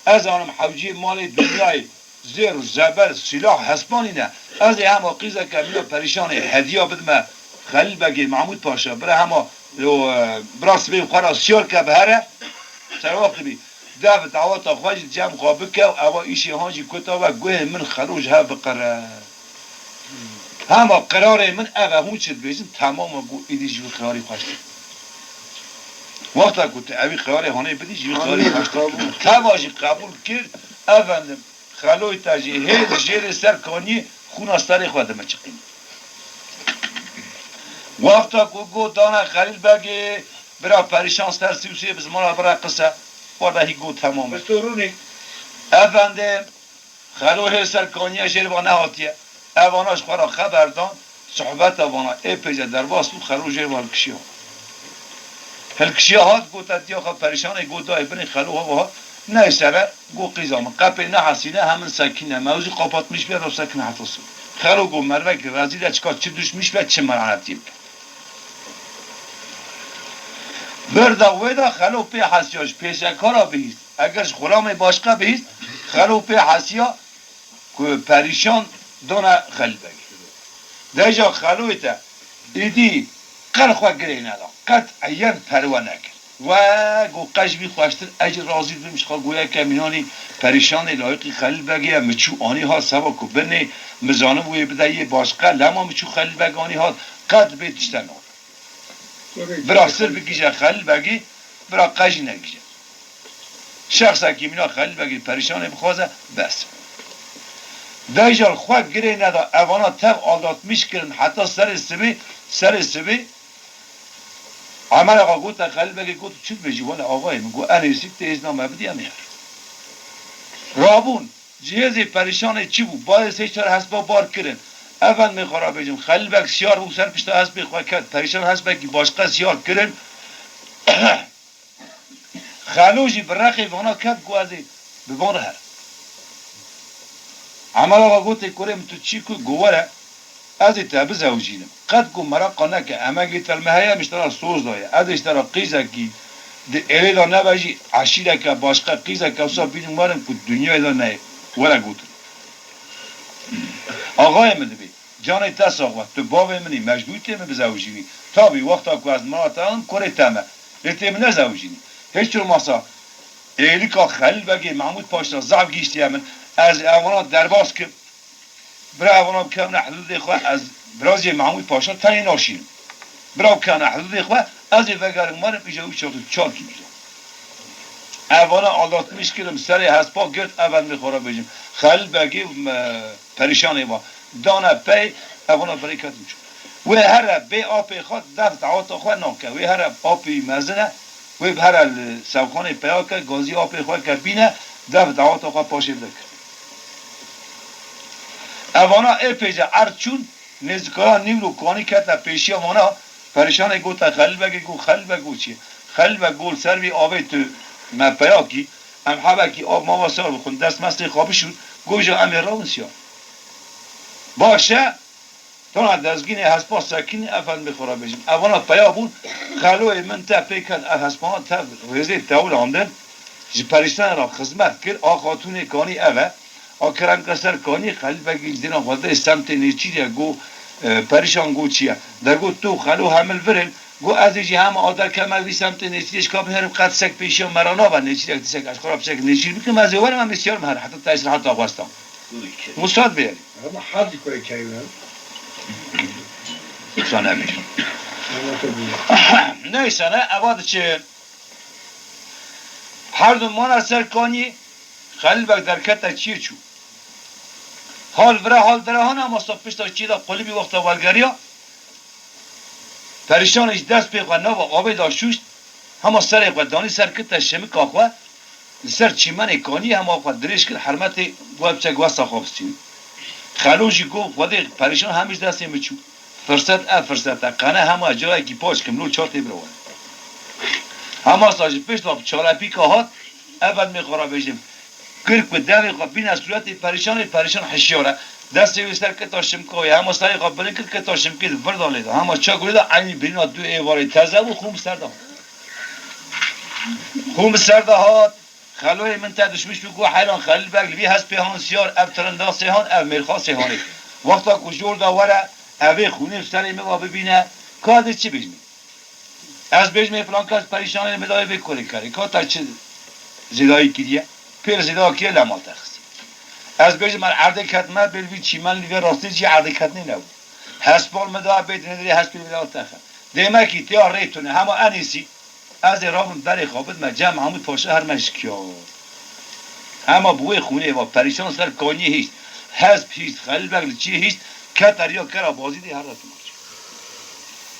ez anim hewciyê malê dinyayê, zêr û zeber, sîlah, hespanî ne. Ez ê hema qîzeke mîna perîşanê hediya bidime Xelîl Begê Mehmûd Paşa, bira hema, o, e, bira sibê xwe ra siyar ke bi here, serwaxt dibî. Dev daweta xwe jî cem xwe bike û ewa îşê han jî kuta we guhê min Xelo ji hev biqire. Hema qirarê min ev e, hûn çi dibêjin, temam e, got, êdî ji wî qirarî xweş dibim. Wexta ku tu ewî qirarê hanê bidî, ji wî qirarî Amîn, xweş dibim. Qebûl. Teva jî qebûl kir, efendim, Xeloy te jî hêz jêrê ser kaniyê xûna serê xwe dimiçiqîne. Wexta ku got dane Xelîl Begê, bira perîşan ser sî û sê bi zimana bireqise, wada hî got temam e. Bi sorunê. Efendim, Xelo hê ser kaniye jêr va nehatiye. Evana ji xwe re xeber dan, sohbeta vana ê pêce derbas bû, Xelo jêr va hilkişiya. Hilkişiya hat, gote diya xwe perîşanê, got dayê binê Xelo hava hat. Neyse re, got qîza min, qepê nehesîne, hemin sekîne, mewzî qapatmîş bê, re sekine heta sibê. Xelo got mervekî rezîl e, çika çi duşmîş be, çi meranetî bike. Birda wê de Xelo pê hesiya, ji pêşekara bihîst. Eger ji xulamê başqa bihîst, Xelo pê hesiya ku perîşan dana Xelîl Begê. Deja Xeloyê te îdî qet xwe girê neda, qet eyen perwe nekir. We got qet ji vî xweştir ez jî razî dibim, ji xwe goyeke mînanî perîşanê layiqî Xelîl Begê ye, min çû anî hat seba ku binê, min zanim wê bide yê başqa, lema min çû Xelîl Beg anî hat, qet bê tişte nabe. Bira sir bigije Xelîl Begê, bira qe jî negije. Şexsekî mîna Xelîl Begê perîşanê bixwaze, bes. Deja li xwe girê neda, evana tev aldatmîş kirin heta serê sibê, serê sibê Emer Axa gote Xelîl Begê, got, çi dibêjî? Wele axayê min, got, enê sî tê êzna me bidî, em ê herin. Rabûn. Cihêzê perîşanê çi bû? Bayê sê çar hespa bar kirin. Efendimê xwe re bêjim, Xelîl Beg siyar bû, ser pişta hespê xwe ket. Perîşan hespekî başqa siyar kirin. Xelo jî bi reqê vana ket, got, ez ê bi van re herim. Emer Axa gotê, kurê min, tu çi ku? Got, were. Ez ê te bizewicînim. Qet ku meraqa neke, emegê te li me heye, min ji te re soz daye. Ez ê ji te re qîzekî di êlê de nebe jî, eşîreke başqa, qîzeke wisa bînim werim ku dinyayê de neyê. Were gotin. Axayê min dibê, canê te sax be, tu bavê min î, mecbûr tê min bizewicînî. Tabî, wexta ku ez mala te anim, kurê te me. Lê tê min nezewicînî. Hiç olmasa, êlika Xelîl Begê Mehmûd Paşa zaf gihîştiye min. Ez ê evana derbas kim. Bira evana bikevine hidûdê xwe, ez birazê Mehmûd Paşa tenê naşînim. Bira bikevine hidûdê xwe, ez ê vegerim werim, îja wî çaxî çal kim îja. Evana aldatmîş kirim, serê hespa girt, efendimê xwe re bêjim. Xelîl Begê, e, perîşanê va. Dane pey, evana berê ketin çû. Wê here bê apê xwe def daweta xwe nake. Wê here apê wî mezin e, wê bi here li sewxanê peya ke, gazî apê xwe ke bîne, def daweta xwe paşê bide kir. Evana ê pêce erd çûn, nêzikaya Nîwr û Kanî kete pêşiya vana, perîşanê gote Xelîl Begê, got, Xelîl Beg, got çi ye? Xelîl Beg got, li ser vî avê tu me peya kî, em hebekî av mava sar bixwin, dest mestê xwe bişûn, got, ja em ê rewin siyar. Baş e, dana dezgînê hespa sekînê, efendimê xwe re bêjim. Evana peya bûn, xeloyê min te pê ket, ev hespana te rêzê tewlandin, ji perîşanê re xizmet kir, a xatûnê Kanî ev e, a kerem ke ser Kanî, Xelîl Begî ji dêna xwe de semtê Nêçîrê got, e, perîşan got çi ye? De got, tu xelo hemil vir in, got, ez ê jî hema a derkeve me vî semtê Nêçîrê ji ka binêrim, qet sek pêşiya me re nabe, Nêçîrek, tiştek ez xwe re piçek Nêçîr bikim, ez ê werim, em ê siyar bim here, heta te ji heta xwestan. Musad bê. Ama hadi koy keyfine. Sana bir. Neyse ne, eva diçin. Her du mana ser Kanî, Xelîl Beg derkete çiyê çû. Hal vira hal dira hana, ama saf pişta çiyê de qulibî wexta welgeriya. Perîşanê ji dest pê xwe nava avê da şûşt, hema serê xwe danî ser kite şimika xwe, li ser çîmenê Kaniyê hema xwe dirêj kir, hermetê we biçe guesta xwe bistînî. Xelo jî got, Xwedê perîşan hemî ji destê min çû. Firset ev firset e, qene hema carayekî paç kim, lo çar tê bira were. Hema sa ji pişt ve bi çalepîka hat, ev edmê xwe re bêjim. Kir ku devê xwe bîne sûretê perîşanê, perîşan hişyar e. Destê wî ser keta şimka wê, hema serê xwe bilind kir, keta şimkê di vir da lê da. Hema çak wê da eynî birîna du êvarê teze bû, xûm ser da. Xûm ser da hat. Xeloyê min te dişmiş bû ku heyran Xelîl Beg li vî hespê han siyar, ev tirindasê han, ev mêrxasê hanê. Wexta ku jor da were, evê xûnê bi serê min va bibîne, ka dê çi bêjmî? Ez bêjmê filan kes perîşanê min dayê vê kurê kerê. Ka te çi zêdayî kiriye? Pêr zêda kiriye lê mal te xistî. Ez bêjim er erdê ketime bêr vî çîmen lî vê rastî jî erdê ketnê nebû. Hespan min da bê dinê dirê hespê min da texe. Dêmekî têya rê tune hema enîsî. Ez ê rabim berê xwe bidime cem Mahmûd Paşa her me ji kiya. Hema bi wê xûnê va perîşan ser Konyê hîst. Hesp hîst, Xelîl Beg li çiyê hîst, kete riya kera Bazîdê her dest maç.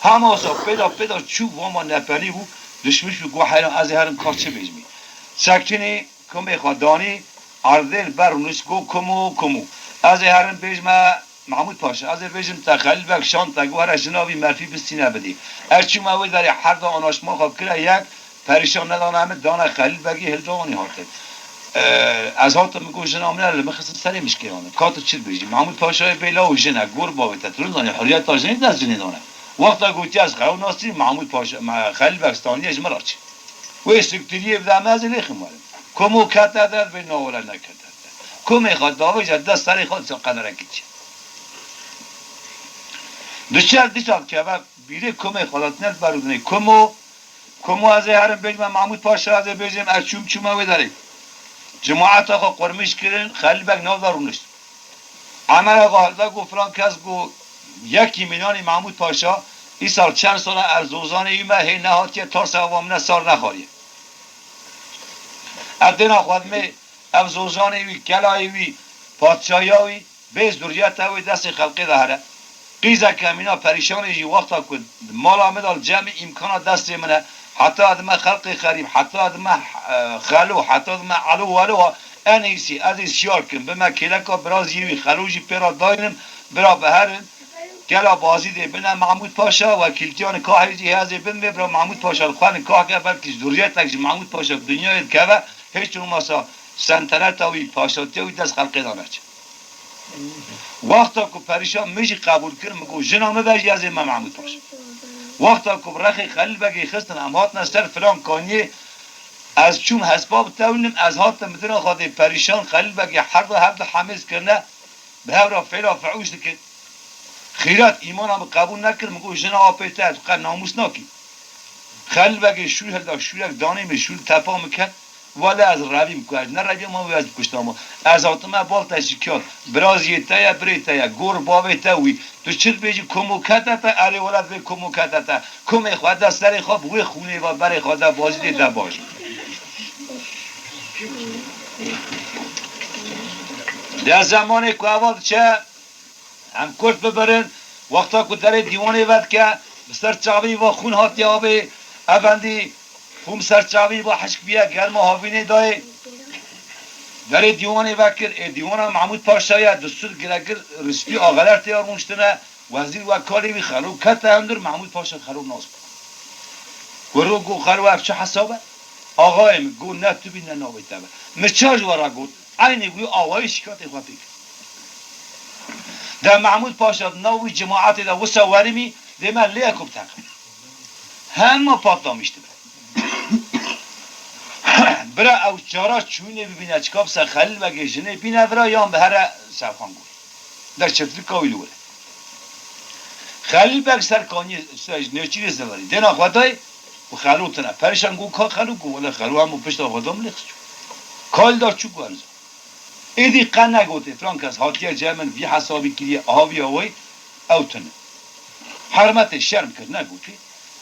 Hema sa pêda pêda çû vama neperî bû, dişmiş bû, got heyran ez ê herim ka çi bêjmî. Sekinî kumê xwe danî, erdê li ber rûnişt, got kumo kumo. Ez ê herim bêjme Mahmûd Paşa, ez ê bêjim te Xelîl Beg şand te, got here jina vî merfî bistîne bidî. Ez çûme wê derê her du anaşma xwe kire yek, perîşan nedane min, dane Xelîl Begî, hilda anî hate. Ee, ez hatim, min got jina min e, li min xistin serê min ji kêran. Ka tu çi dibêjî? Mahmûd Paşayê bê law jin e, gor bavê te, tu nizanî huriyeta jinê dest jinê dane. Wexta gotiye ez xew nasî, Mahmûd Paşa, me, Xelîl Beg standiye ji min re çi. Wê siktiriyê bide me, ez ê lêxim werim. Komo kete der, bê nawale nekete der. Komê xwe davêje dest serê xwe, disa qederekî çi. Diçer dîsa dikeve bîrê komê xwe de tine li ber û dinê. Komo, komo ez ê herim bêjime Mahmûd Paşa, ez ê bêjim ez çûm, çûme wê derê. Cemaeta xwe qurmîş kirin, Xelîl Beg nav de rûnişt. Emera xwe hilda got filan kes got yekî mînanî Mahmûd Paşa, îsal çend sal e ez zozanê wî me hê nehatiye, tarsa ava min e sar nexwariye. Ev dêna xwe dimê, ev zozanê wî, kelayê wî, padşahiya wî, bê zuriyeta wê destê xelkê de here. Qîzeke mîna perîşanê jî wexta ku di mala min de li cem îmkana destê min e, heta dime xelkê xerîb, heta dime, e, xelo, heta dime elo welo, en iyisi ez ê siyar kim, bime kêleka biraziyê wî, xelo jî pê re dayînim, bira biherin, gela Bazîdê bine Mahmûd Paşa, wekîltiya nikahê jî hê ez ê bidimê, bira Mahmûd Paşa li xwe nikah ke, belkî zurriyetek ji Mahmûd Paşa bi dinyayê dikeve, hiç olmasa senteneta wî, paşatiya wî dest xelkê de neçe. Wexta ku perîşan min jî qebûl kir, min got, jina min ve jî ez ê me Mahmûd Paşa. Wexta ku bi rexê Xelîl Begê xistin, em hatine ser filan kaniyê, ez çûm hespa bi tewlînim, ez hatim bi dina xwe dê perîşan Xelîl Begê herda hev di hemêz kirine, bi hev re fêla fiûş dikin. Xîret îmana min qebûl nekir, min got, jina apê te, tu qet namûs nakî. Xelîl Begê şûr hilda, şûrek danê min, şûr tepa min ket. Wele ez revîm ku ez nereviyama wê ez bikuştama. Ez hatime bal te şikiyar. Biraziyê te ye, birê te ye, gor bavê te wî. Tu çi dibêjî, komo kete te, erê wele divê komo kete te. Komê xwe de serê xwe bi wê xûnê ve berê xwe de Bazîdê de baş. Di zemanê ku eva diçe, em kurt bibirin, wexta ku derê dîwanê vedike, bi ser çavî ve xûn hatiye avê, evendî xûn bi ser çavî ve hişk bûye, germa havînê dayê. Derê dîwanê vekir, ê dîwana Mehmûd Paşa ye, distûr girekir, rispî axeler tê ya rûniştine, wezîr wekalê wî xelo kete hundir, Mehmûd Paşa xelo nas bû. Kuro got, xelo ev çi hesab e? Axayê min, got, ne tu bî ne navê te be. Min çawa ji we re got? Eynî wî awayî şikayetê xwe pê kir. De Mehmûd Paşa di nav wî cemaetê de wisa werimî dê me lê ku biteqe. Hema patlamiş dibe. Bira ew çara çûnê bibîne çika bi ser Xelîl Begê jinê bîne vira yan bi here Sevxan Gol. De çiftlika wî li wir e. Xelîl Beg ser kaniyê ser ji nêçîrê zivirî. Dêna xwe dayê û xelo tune. Perişan got, ka xelo? Got, wele xelo hemû pişta xwe da min lê xist çû. Kal da çû got, em zan. Êdî qe negotê, filan kes hatiye cem min, vî hesabî kiriye, aviya wê, ew tune. Hermetê şerm kir, negotê.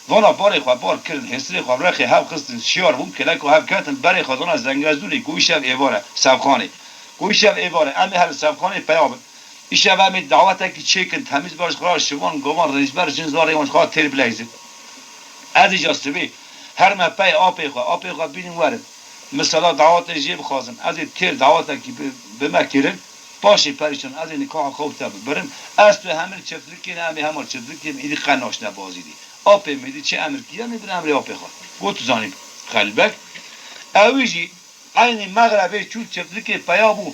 Vana barê xwe bar kirin, hêsirê xwe bi rexê hev xistin, şiyar bûn, kelek û hev ketin, berê xwe dana Zengezûrê, got, îşev êvar e, Sevxanê. Got, îşev êvar e, em ê her li Sevxanê peya bin. Îşev em ê dawetekî çêkin, temîz ber ji xwe re şivan, govan, rêncber, jin zarê wan ji xwe têr bileyzin. Ez îca sibê her me pey apê xwe, apê xwe bînin werin. Misala dawetê jê bixwazim. Ez ê têr dawetekî bi, bi me kirin. Paşê perîşan ez ê nikaha xwe û te bibirim. Ez tu hemir çiftrikê ne, em ê hema çiftrikê bin, êdî qe naşne bazî dî. Apê min êdî çi emir kiriye, em ê bin emrê apê xwe. Got tu zanî Xelîl Beg. Ewî jî eynî mexrebê çû çiftrikê peya bû.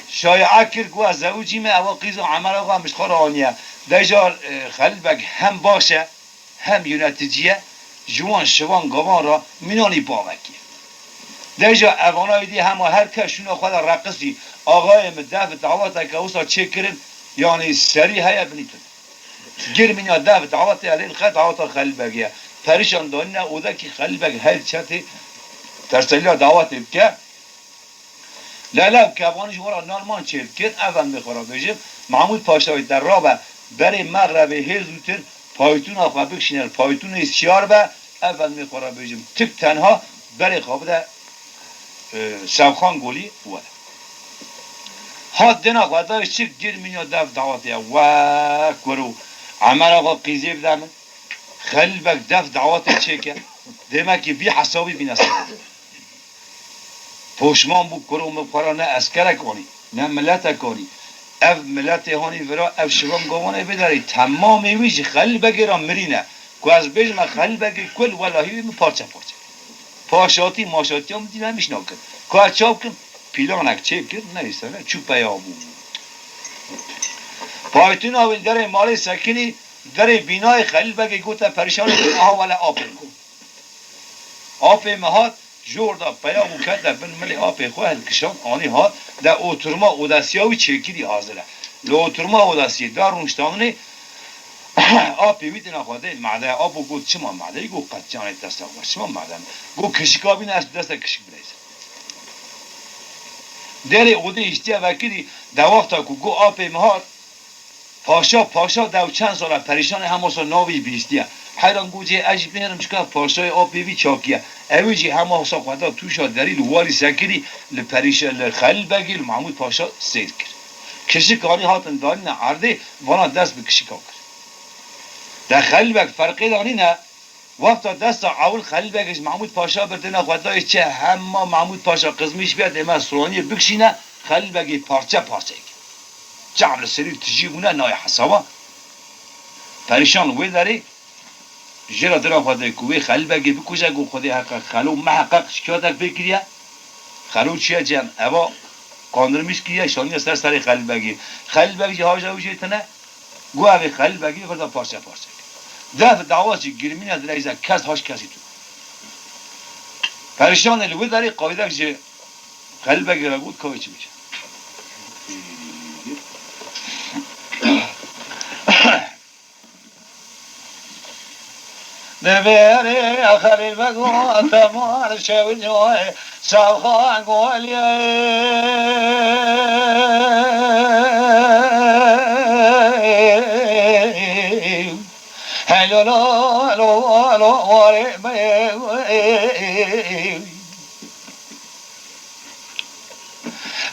Şaye kir, got ez zewicî me, ewa qîza Emera xwe min ji xwe re aniye. Deja, e, Xelîl Beg hem baş e, hem yöneticiye, ji wan şivan gavan re mînanî bavekî. Deja evana êdî hema her kes şûna xwe de reqisî, axayê min dev daweteke wisa çêkirin, yanî serî heye binî tune. Girmîna dev dawetê elê li xe daweta Xelîl Begê ye. Perîşan danîne odekî Xelîl Beg her çetê terseliya dawetê bike. Lelew kevanî ji we re nan man çêl kir, efendê xwe re bêjim, Mahmûd Paşa wê te rabe berê mexrebê hê zûtir paytûna xwe bikişîne li paytûnê siyar be, efendê xwe re bêjim, tik tenha berê xwe bide, e, Sevxan Golî were. Hat dêna xwe dayê çi girmîniya dev dawetê ye, wek wero Emera xwe qîzê bide min, Xelîl Beg dev dawetê çêke, demekî vî hesabî bîne ser. Poşman bû, kuro min xwe re ne eskerek anî, ne miletek anî. Ev miletê hanî vira, ev şivan gavanê vê derê temamê wî ji Xelîl Begê re mirîne. Ku ez bêjim e Xelîl Begê kul, welahî wî min parçe parçe kir. Paşatî maşatiya min dî hemîş nakin. Ku ez çav kim? Pîlanek çêkir, neyse, ne çû peya bû. Paytûna wî derê malê sekinî, derê bînayê Xelîl Begê gote perîşanê, aha wele apê min. Apê min hat, ji orda peya bû kete bin milê apê xwe hilkişand, anî hat, de oturma odasîya wî çêkirî hazir e. Li oturma odasîyê da rûniştandinê apê wî dina xwe dê made, apo got çima made, got qet canê desta xwe, çima made? Got kişika bîne, ez desta kişik bileyzim. Derê odê hiştiye vekirî, de wexta ku got apê min hat, Paşa, paşa dew çend sala perîşan e, hema sal navê wî bihîstiye. Heyran got cê ez jî bihêrim çika paşayê apê wî çakiye. Ewî jî hema sal xwe da tûşa derî li walî sekirî, li perîşa, li Xelîl Begî, li Mahmûd Paşa seyr kir. Kişik anî hatin danîne erdê, vana dest bi kişika kir. De Xelîl Beg ferqê danîne, wexta desta ewil Xelîl Begê ji Mahmûd Paşa bir dêna xwe dayê çi hema Mahmûd Paşa qizmîş bê dê me straniyê bikişîne, Xelîl Begê parçe parçe kir. Çav li serî tijî bûne nayê hesaba. Perîşan wê derê jê re dina xwe dê ku wê Xelîl Begê bikuje, got Xwedê heqe xelo miheqeq şikayetek pê kiriye. Xelo çiye cem eva qandirmîş kiriye, şaniye ser serê Xelîl Begê. Xelîl Beg jî haja wî jê tine. Got ev ê Xelîl Begê xwe da parçe parçe kir. Def dawa jî girmîne direyze kes haş kesî tu. Perîşanê li wê derê qayîdek ji Xelîl Begê re got kawê çi bêje. Deverê Xelîl Beg û Temar şewî Sağan golye. Hello, lo, lo, lo, ware, me.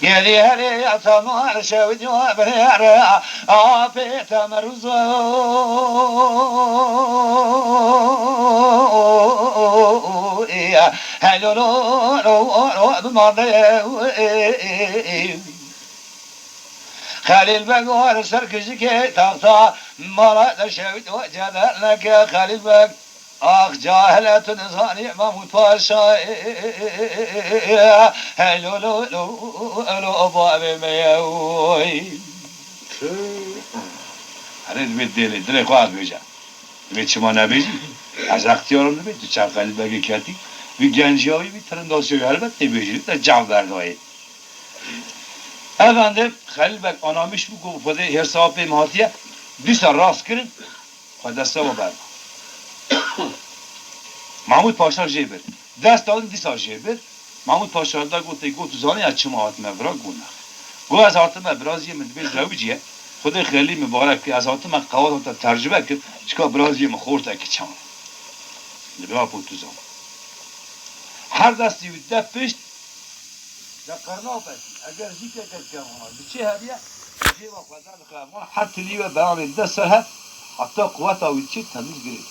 Gelî herê ya temar şewit yo binêre apê temerûzo. Helolo lo lo bi madê. Xelîl Beg war ser kijikê taxta mala de şewit o cedel neke Xelîl Beg. Ax cahile tu nizanî Mahmûd Paşa. Hey lo lo lo lo bavê me ye oy. Herê divê dilê, dilê xwe ez bêje. Divê çima nebêjî? Ez extiyarim divê, tu çav Xelîl Begê ketî. Vî genciyayî, vî tirindasiyayî helbet tê bêjî, te cav berdayê. Efendim, Xelîl Beg anamiş bû ku Xwedê hêrsa pê min hatiye, dîsa rast kirin, xwe desta we berda. Mahmûd Paşa jê bir. Desta win dîsa jê bir. Mahmûd Paşa da gotê, got, tu zanî ez çima hatime vira? Got, nexêr. Got, ez hatime, biraziyê min dibê zewiciye. Xwedê Xelîlî mibarek kir, ez hatime qewata te tercibe kir, çika biraziyê min xortekî çand. Dibê apo tu zan. Her destî wî de pişt, de qirna pekî. Eger jîkeke dike vana, diçê heriye, cêba xwe derdixe vana, her tilî we beranê dide ser hev, heta quweta wî diçê temîz girê.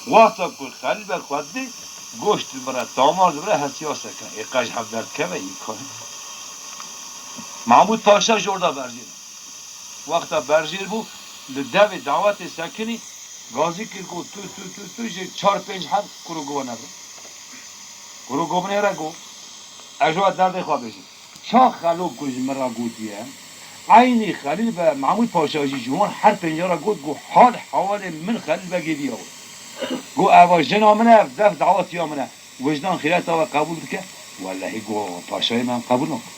Wexta ku Xelîl Beg xwe didê, goşt dibire, tamar dibire, hesiya seke. Ê qe ji hev derdikeve îmkan. Mahmûd Paşa ji orda berjêr. Wexta berjêr bû, li devê dawetê sekinî, gazî kir, got, tu, tu, tu, tu, ji çar pênc heb kuro gova nebin. Kuro govnê re got, ez ji we derdê xwe bêjim. Çax Xelo ku ji min re gotiye, eynî Xelîl Beg, Mahmûd Paşa jî ji wan her pênca re got, got, hal hewalê min Xelîl Begê viya we. Got, eva jina min e, ev def dawetiya min e. Wijdan xîreta we qebûl dike? Wellehî, got, paşayê me em qebûl nakin.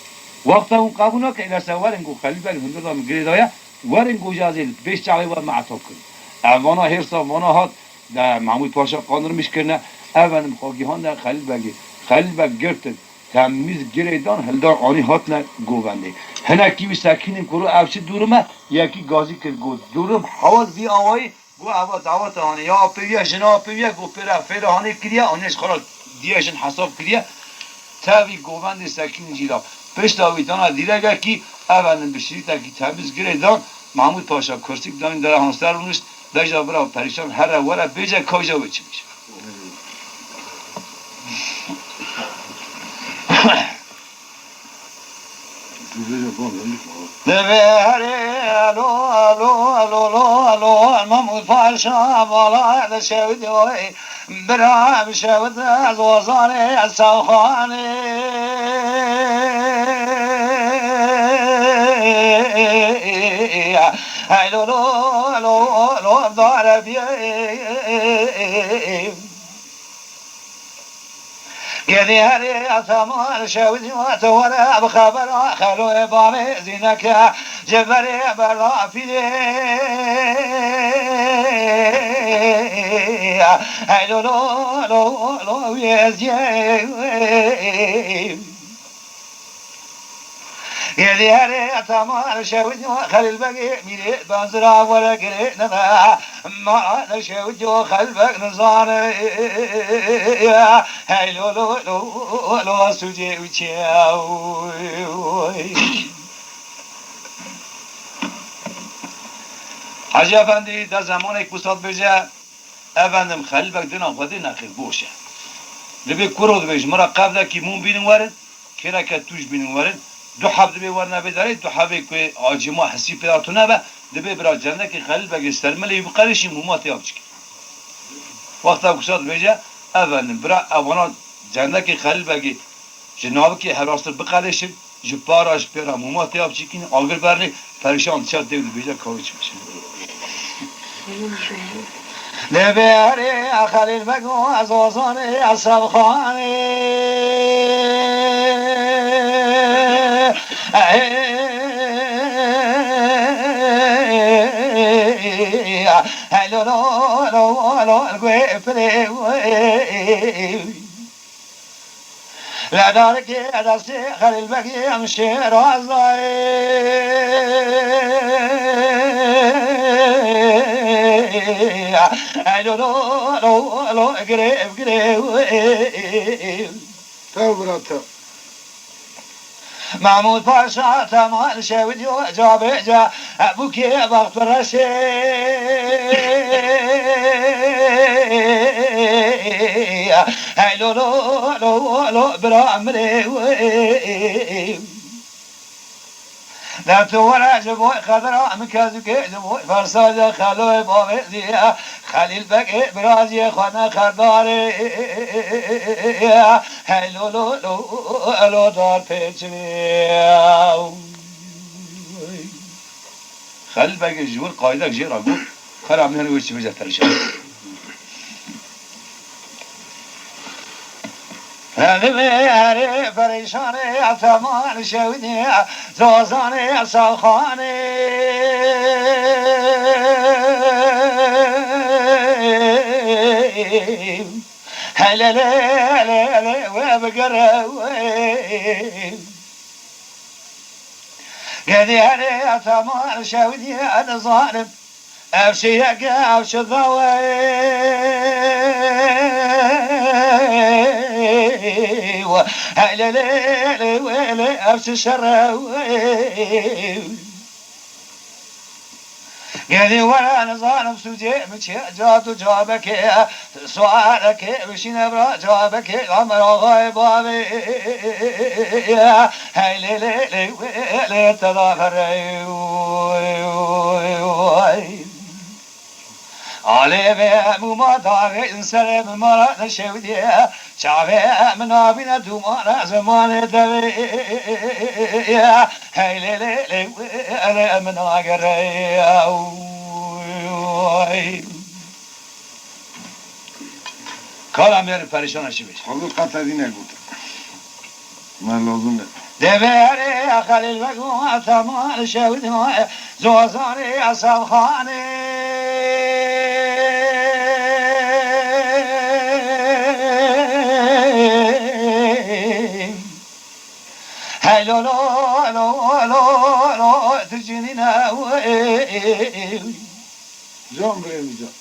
Wexta hûn qebûl nakin, êlesa werin, got, Xelîl Beg hundir da min girê daye, werin, got, ji ez ê li pêş çavê we me etap kirin. Ev vana hêrsa vana hat, de Mahmûd Paşa qandirmiş kirine, efendim, xwe gihane Xelîl Begê. Xelîl Beg girtin, temîz girê dan, hildan anî hatine govendê. Hinekî wî sekînin kuro ev çi dûrim e, yekî gazî kir, got, dûrim hewal vî awayî, Got, eva daweta hanê ya apê wî ye, jina apê wî ye, got, pê re fêra hanê kiriye, hanê ji xwe re diye jin hesab kiriye. Tevî govendê sekîn jî da. Pişta wî dana dîregekî, efendim, bi şirîtekî temîz girê dan, Mahmûd Paşa kursîk danî dere hanser rûnişt, beja bira perîşan here were bêje, kayja wê çi bêje. Divê herê elo, elo, elo, elo, elo, Mahmûd Paşa vala de şewit oy, bira bi şewit ez wazanê ez sewxanê. Hey lo, lo, lo, lo, dare biyê. Gelî herê ya temar şewitî we te were bi xebera Xeloyê bavê Zîneke ji berê berda pîrê. Hey lo lo lo lo wê ez yê. Gelî herê ya temar şewitî we Xelîl Begê mîrê benzira were girê nebe. Ma ne şewitî we Xelîl Beg nizane. Hey lo lo lo lo sucê û çê. Hacî Efendî, de zemanek wisa dibêje, efendim, Xelîl Beg dina xwe dê nexêr boş e. Dibê kuro dibê ji min re qevlekî mûm bînin werin, kêreke tûj bînin werin, du heb dibê werine vê derê, du hebê ku acî ma hesî pê hatûne be, dibê bira cendekê Xelîl Begê ser milê wî biqerêşî mûma tê ya biçikî. Wexta wisa dibêje, efendim, bira evana cendekê Xelîl Begê ji navikê hevastir biqerêşin, ji para ji pêra mûma tê ya biçikîn, agir bernê, perîşan diçe dê û dibêje, kawê çi biçe. Lê berê Xelîl Beg û ez ozanê ez sevxanê. Hey lo lo lo lo guê pirê. Ledarkê destê Xelîl Begî em şêrazayê. Ey lo lo lo lo girê girê. Tev bira tev. Mahmûd Paşa temal şewit yo, ca bê ca, bûkê bext bi reşê. Hey lo lo lo lo, bira mirê wê. Der tu were ji bo Xedira, min kezûkê ji bo Fersa, ji Xeloyê bavê zî, Xelîl Begê bira zî xwe ne xedarê. Hey lo lo lo lo, dar pêçirê. Xelîl Begê ji wir qaydek jê re got, Xera min wê çi bêje perîşan. Xelîl Begê perîşanê, temal şewitê, zazanê, sexanê. Hele le le le, we bigere we. Gedî herê temal şewitê, nizanim ev çi yek e, ev çi dawe. Hele le le we le, ev çi şer e. Gelî were nizanim sûcê min çi ye, ca tu cabekê, suarekê bişîne bira cabekê, Amer Axayê bavê. Hey lê lê lê wê lê te da xerey. Alê vê mûma dawê serê min mara neşewdiye. Çavê min nabîne dûmana zimanê devê. Hey lê lê lê wê lê min agere. Kala mêr perîşana çi bêj? Xwedû qet ez îne gotin. Me lazim e. Deverê Xelîl Beg û Temal Şewdî, Zozanê Esefxanê. Hey lo lo lo lo lo, tu cinîne wê. Can birê min can.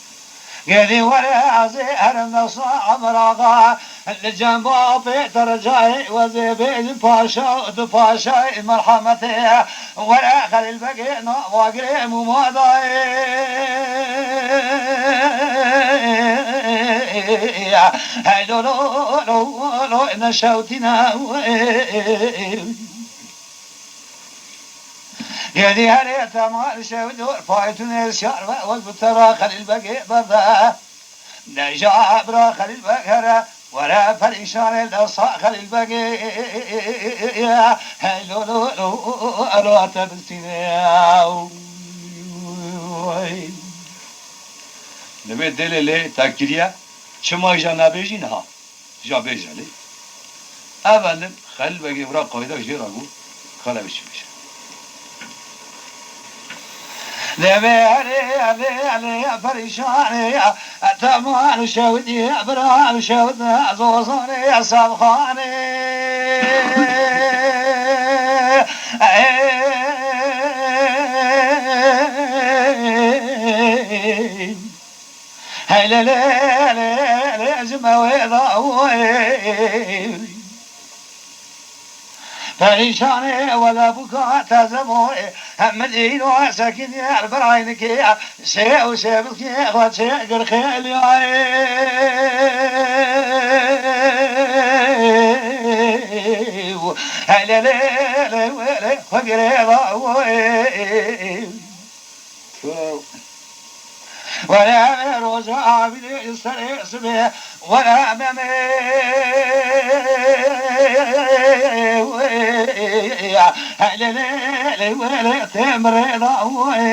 Gelî were ez ê herim nasa Amer Axa, li cem bapê te ricayê wezê bêjin paşa, tu paşayê merhemetê. Were Xelîl Begê nava girê mûma dayê. Hey lo lo lo lo, neşewtîne wê. Gelî herê Temal Şewdor, paytûnê şar ve, wek bi te re Xelîl Begê berde. Deja bira Xelîl Beg here, were perîşanê dersa Xelîl Begê. Hey lo lo lo, elo te bistîne. Divê dilê lê te kiriye, çima îja nebêjî niha? Ja bêje lê. Efendim, Xelîl Begê wira qayda jê re got, kale wê çi bêje. Lê vê erê, vê erê, perîşanê, teman şewdî, bira şewdî, zozanê, sevxanê. Ey. Hey lê lê lê lê, ji me wê da wê. Perîşanê wele bûka teze boyê, hem min îro sekinî her biraynikê, şê û şê bilkê xwe çê girxê liyayê. Hey lê lê lê wê lê, xwe girê da wê. Were roja avînê serê sibê, were memê. Hele lê lê wele tê mirê da wê.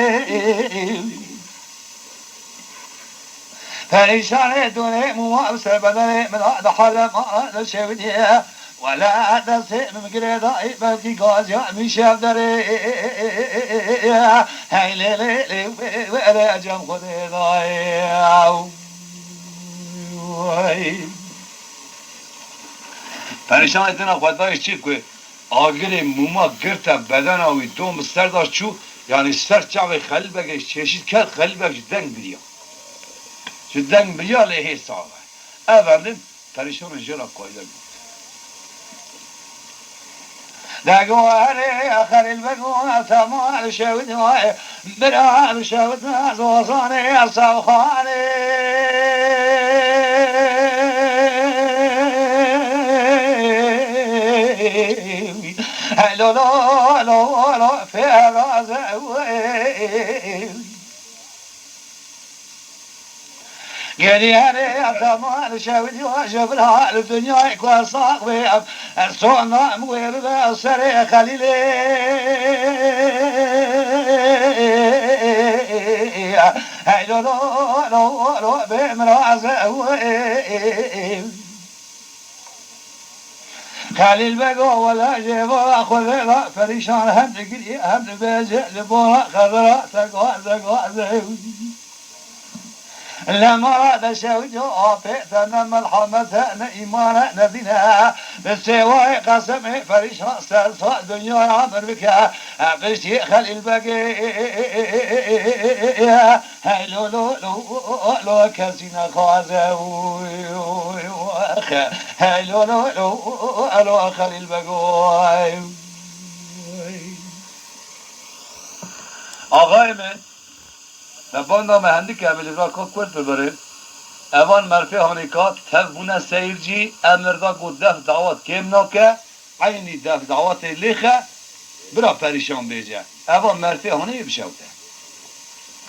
Perîşanê donê mûma ser bedenê min a, di hale ma de şewdiye. Wele destê min girê dayî, belkî gaziya min şev derê. Hey lê lê lê wê, wê lê cem Xwedê dayê. Perîşanê dina xwe dayî çi ku agirê mûma girte bedena wî, dom bi ser de çû, yanî ser çavê Xelîl Begê çêşît ket, Xelîl Beg ji deng biriya. Ji deng biriya lê hê sax e. Efendim, perîşanê jê re qayde got. Dego erê Xelîl Bego, tema li şewit, bira li şewit, zozanê Sewxanê. Hey lo lo lo lo, feraze. Geriyerê ev zaman şewî diyo ji vira li dinyayê ku ez sax bê, ev sona em wêr be serê Xelîlê. Hey lo lo lo lo, bê miraz ew. Xelîl Bego wela jê vara xwe vê ve perîşan, hem digirî hem dibêje, li bona Xezira te gaze gaze. Li mala de şewco apê te ne melhamete, ne îmane, ne dîne. Bi sêwayê qesemê perîşan ser sa dinyaya min bike. Piştî Xelîl Begê. Hey lo lo lo lo, kesî nexwaze. Hey lo lo lo lo, Xelîl Bego. Axayê min, me banda me hendik e, em li vira ka kurt bibirin. Evan merfê hanê ka tev bûne seyircî, em li da got def dawat kêm nake. Eynî def dawetê lêxe, bira perîşan bêje. Eva merfê hanê bişewte.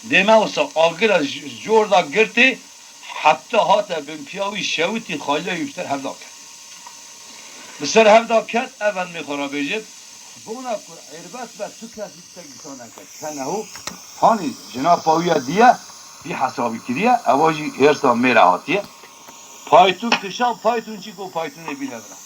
Dême wisa agira ji cor da girtê, heta hate bin piya wî şewitî xaliya wî bi ser hevda ket. Bi ser hevda ket, ev endmê xwe ra bêje, bona ku erbet be tu kes wî te gîta neke. Keneho, hanî cina pawiya diye, bî hesabî kiriye, ewa jî hêrsa mêre hatiye. Paytûn kişan, paytûn çî ku paytûnê bîne bira.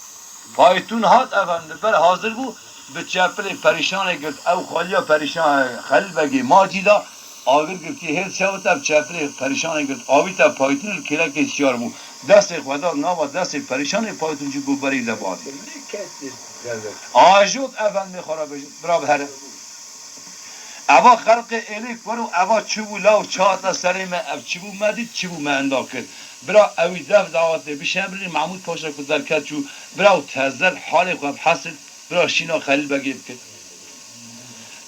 Paytûn hat, ev li ber hazir bû, bi çepilê perîşanê girt, ew xaliya perîşan, Xelîl Begê macî da, agir girtî hêz şewit, ev çepilê perîşanê girt, avîte paytûn li kêlekê şiyar bû. Destê xwe da nava destê perîşanê, paytûn çî ku berî de bazî. Ajot ev endê xwe ra bêje, bira bihere. Eva xelqê êlî kur û eva çi bû law çi hate serê me, ev çi bû me dît, çi bû me enda kir. Bira ewî def dawetê bişemrî, Mahmûd Paşa ku derket çû, bira û tezel halê xwe bi hesil, bira şîna Xelîl Begê bikir.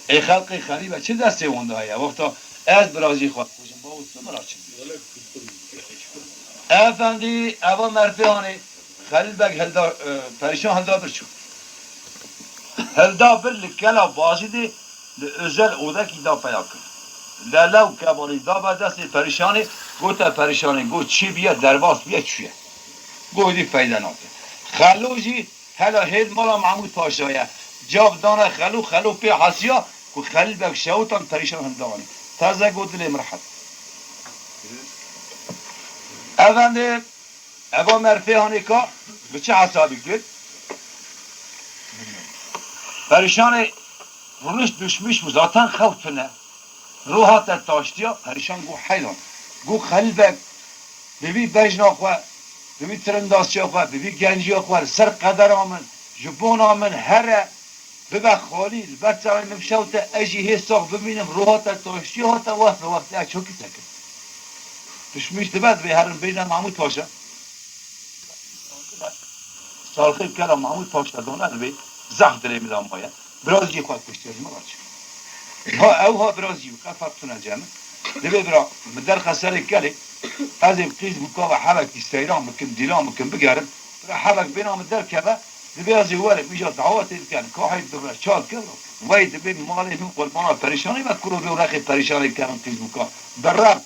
Ê xelqê xerîbe çi destê wan de heye? Wexta ez bira jî xwe dibêjim, bavo tu bira çi dibêjî? Efendî, eva merfê hanê, Xelîl Beg hilda, e, perîşan hilda bir çû. Hilda bir li kela Bazîdê li özel odekî da peya kir. Lele û kebalî da be destê perîşanê, gote perîşanê, got çi biye, derbas biye, çûye. Got hêdî feyde nake. Xelo jî hela hêd mala Mahmûd Paşa ye. Cav dane Xelo, Xelo pê hesiya ku Xelîl Beg şewitan perîşan hilda anî. Teze got dilê min rehet. Efendî, Eva merfê hanê ka bi çi hesabî kir? Perîşanê rûnişt duşmîş bû, zaten xew tune. Rû hate taştiya, perîşan got heyran. Got Xelîl Beg, bi vî bejna xwe, bi vî tirindasiya xwe, bi vî genciya xwe, li ser qedera min, ji bona min here, bibe xalî, li ber çavên min bişewte, ez jî hê sax bimînim, rû hate taştiya hate, wextê wextê ez çokî sekin. Duşmîş dibe, divê herin bêjin Mahmûd Paşa. Salxê kela Mahmûd Paşa dana divê zehf dilê min de maye. Birazî xwe kuştiye ji min re çi. Ha ew ha birazî wî qe ferq tune cem. Divê bira min derxe serê kelê, ez ê bi qîz bûka ve hevekî seyran bikim, dîlan bikim, bigerim. Bira hevek bêna min derkeve, divê ez ê werim, îja dawetê dikem, kahê dibe, çal kir. Wey dibê malê min qurbana perîşanê ve, kuro vê rexê perîşanê kerin qîz bûka. Berrem.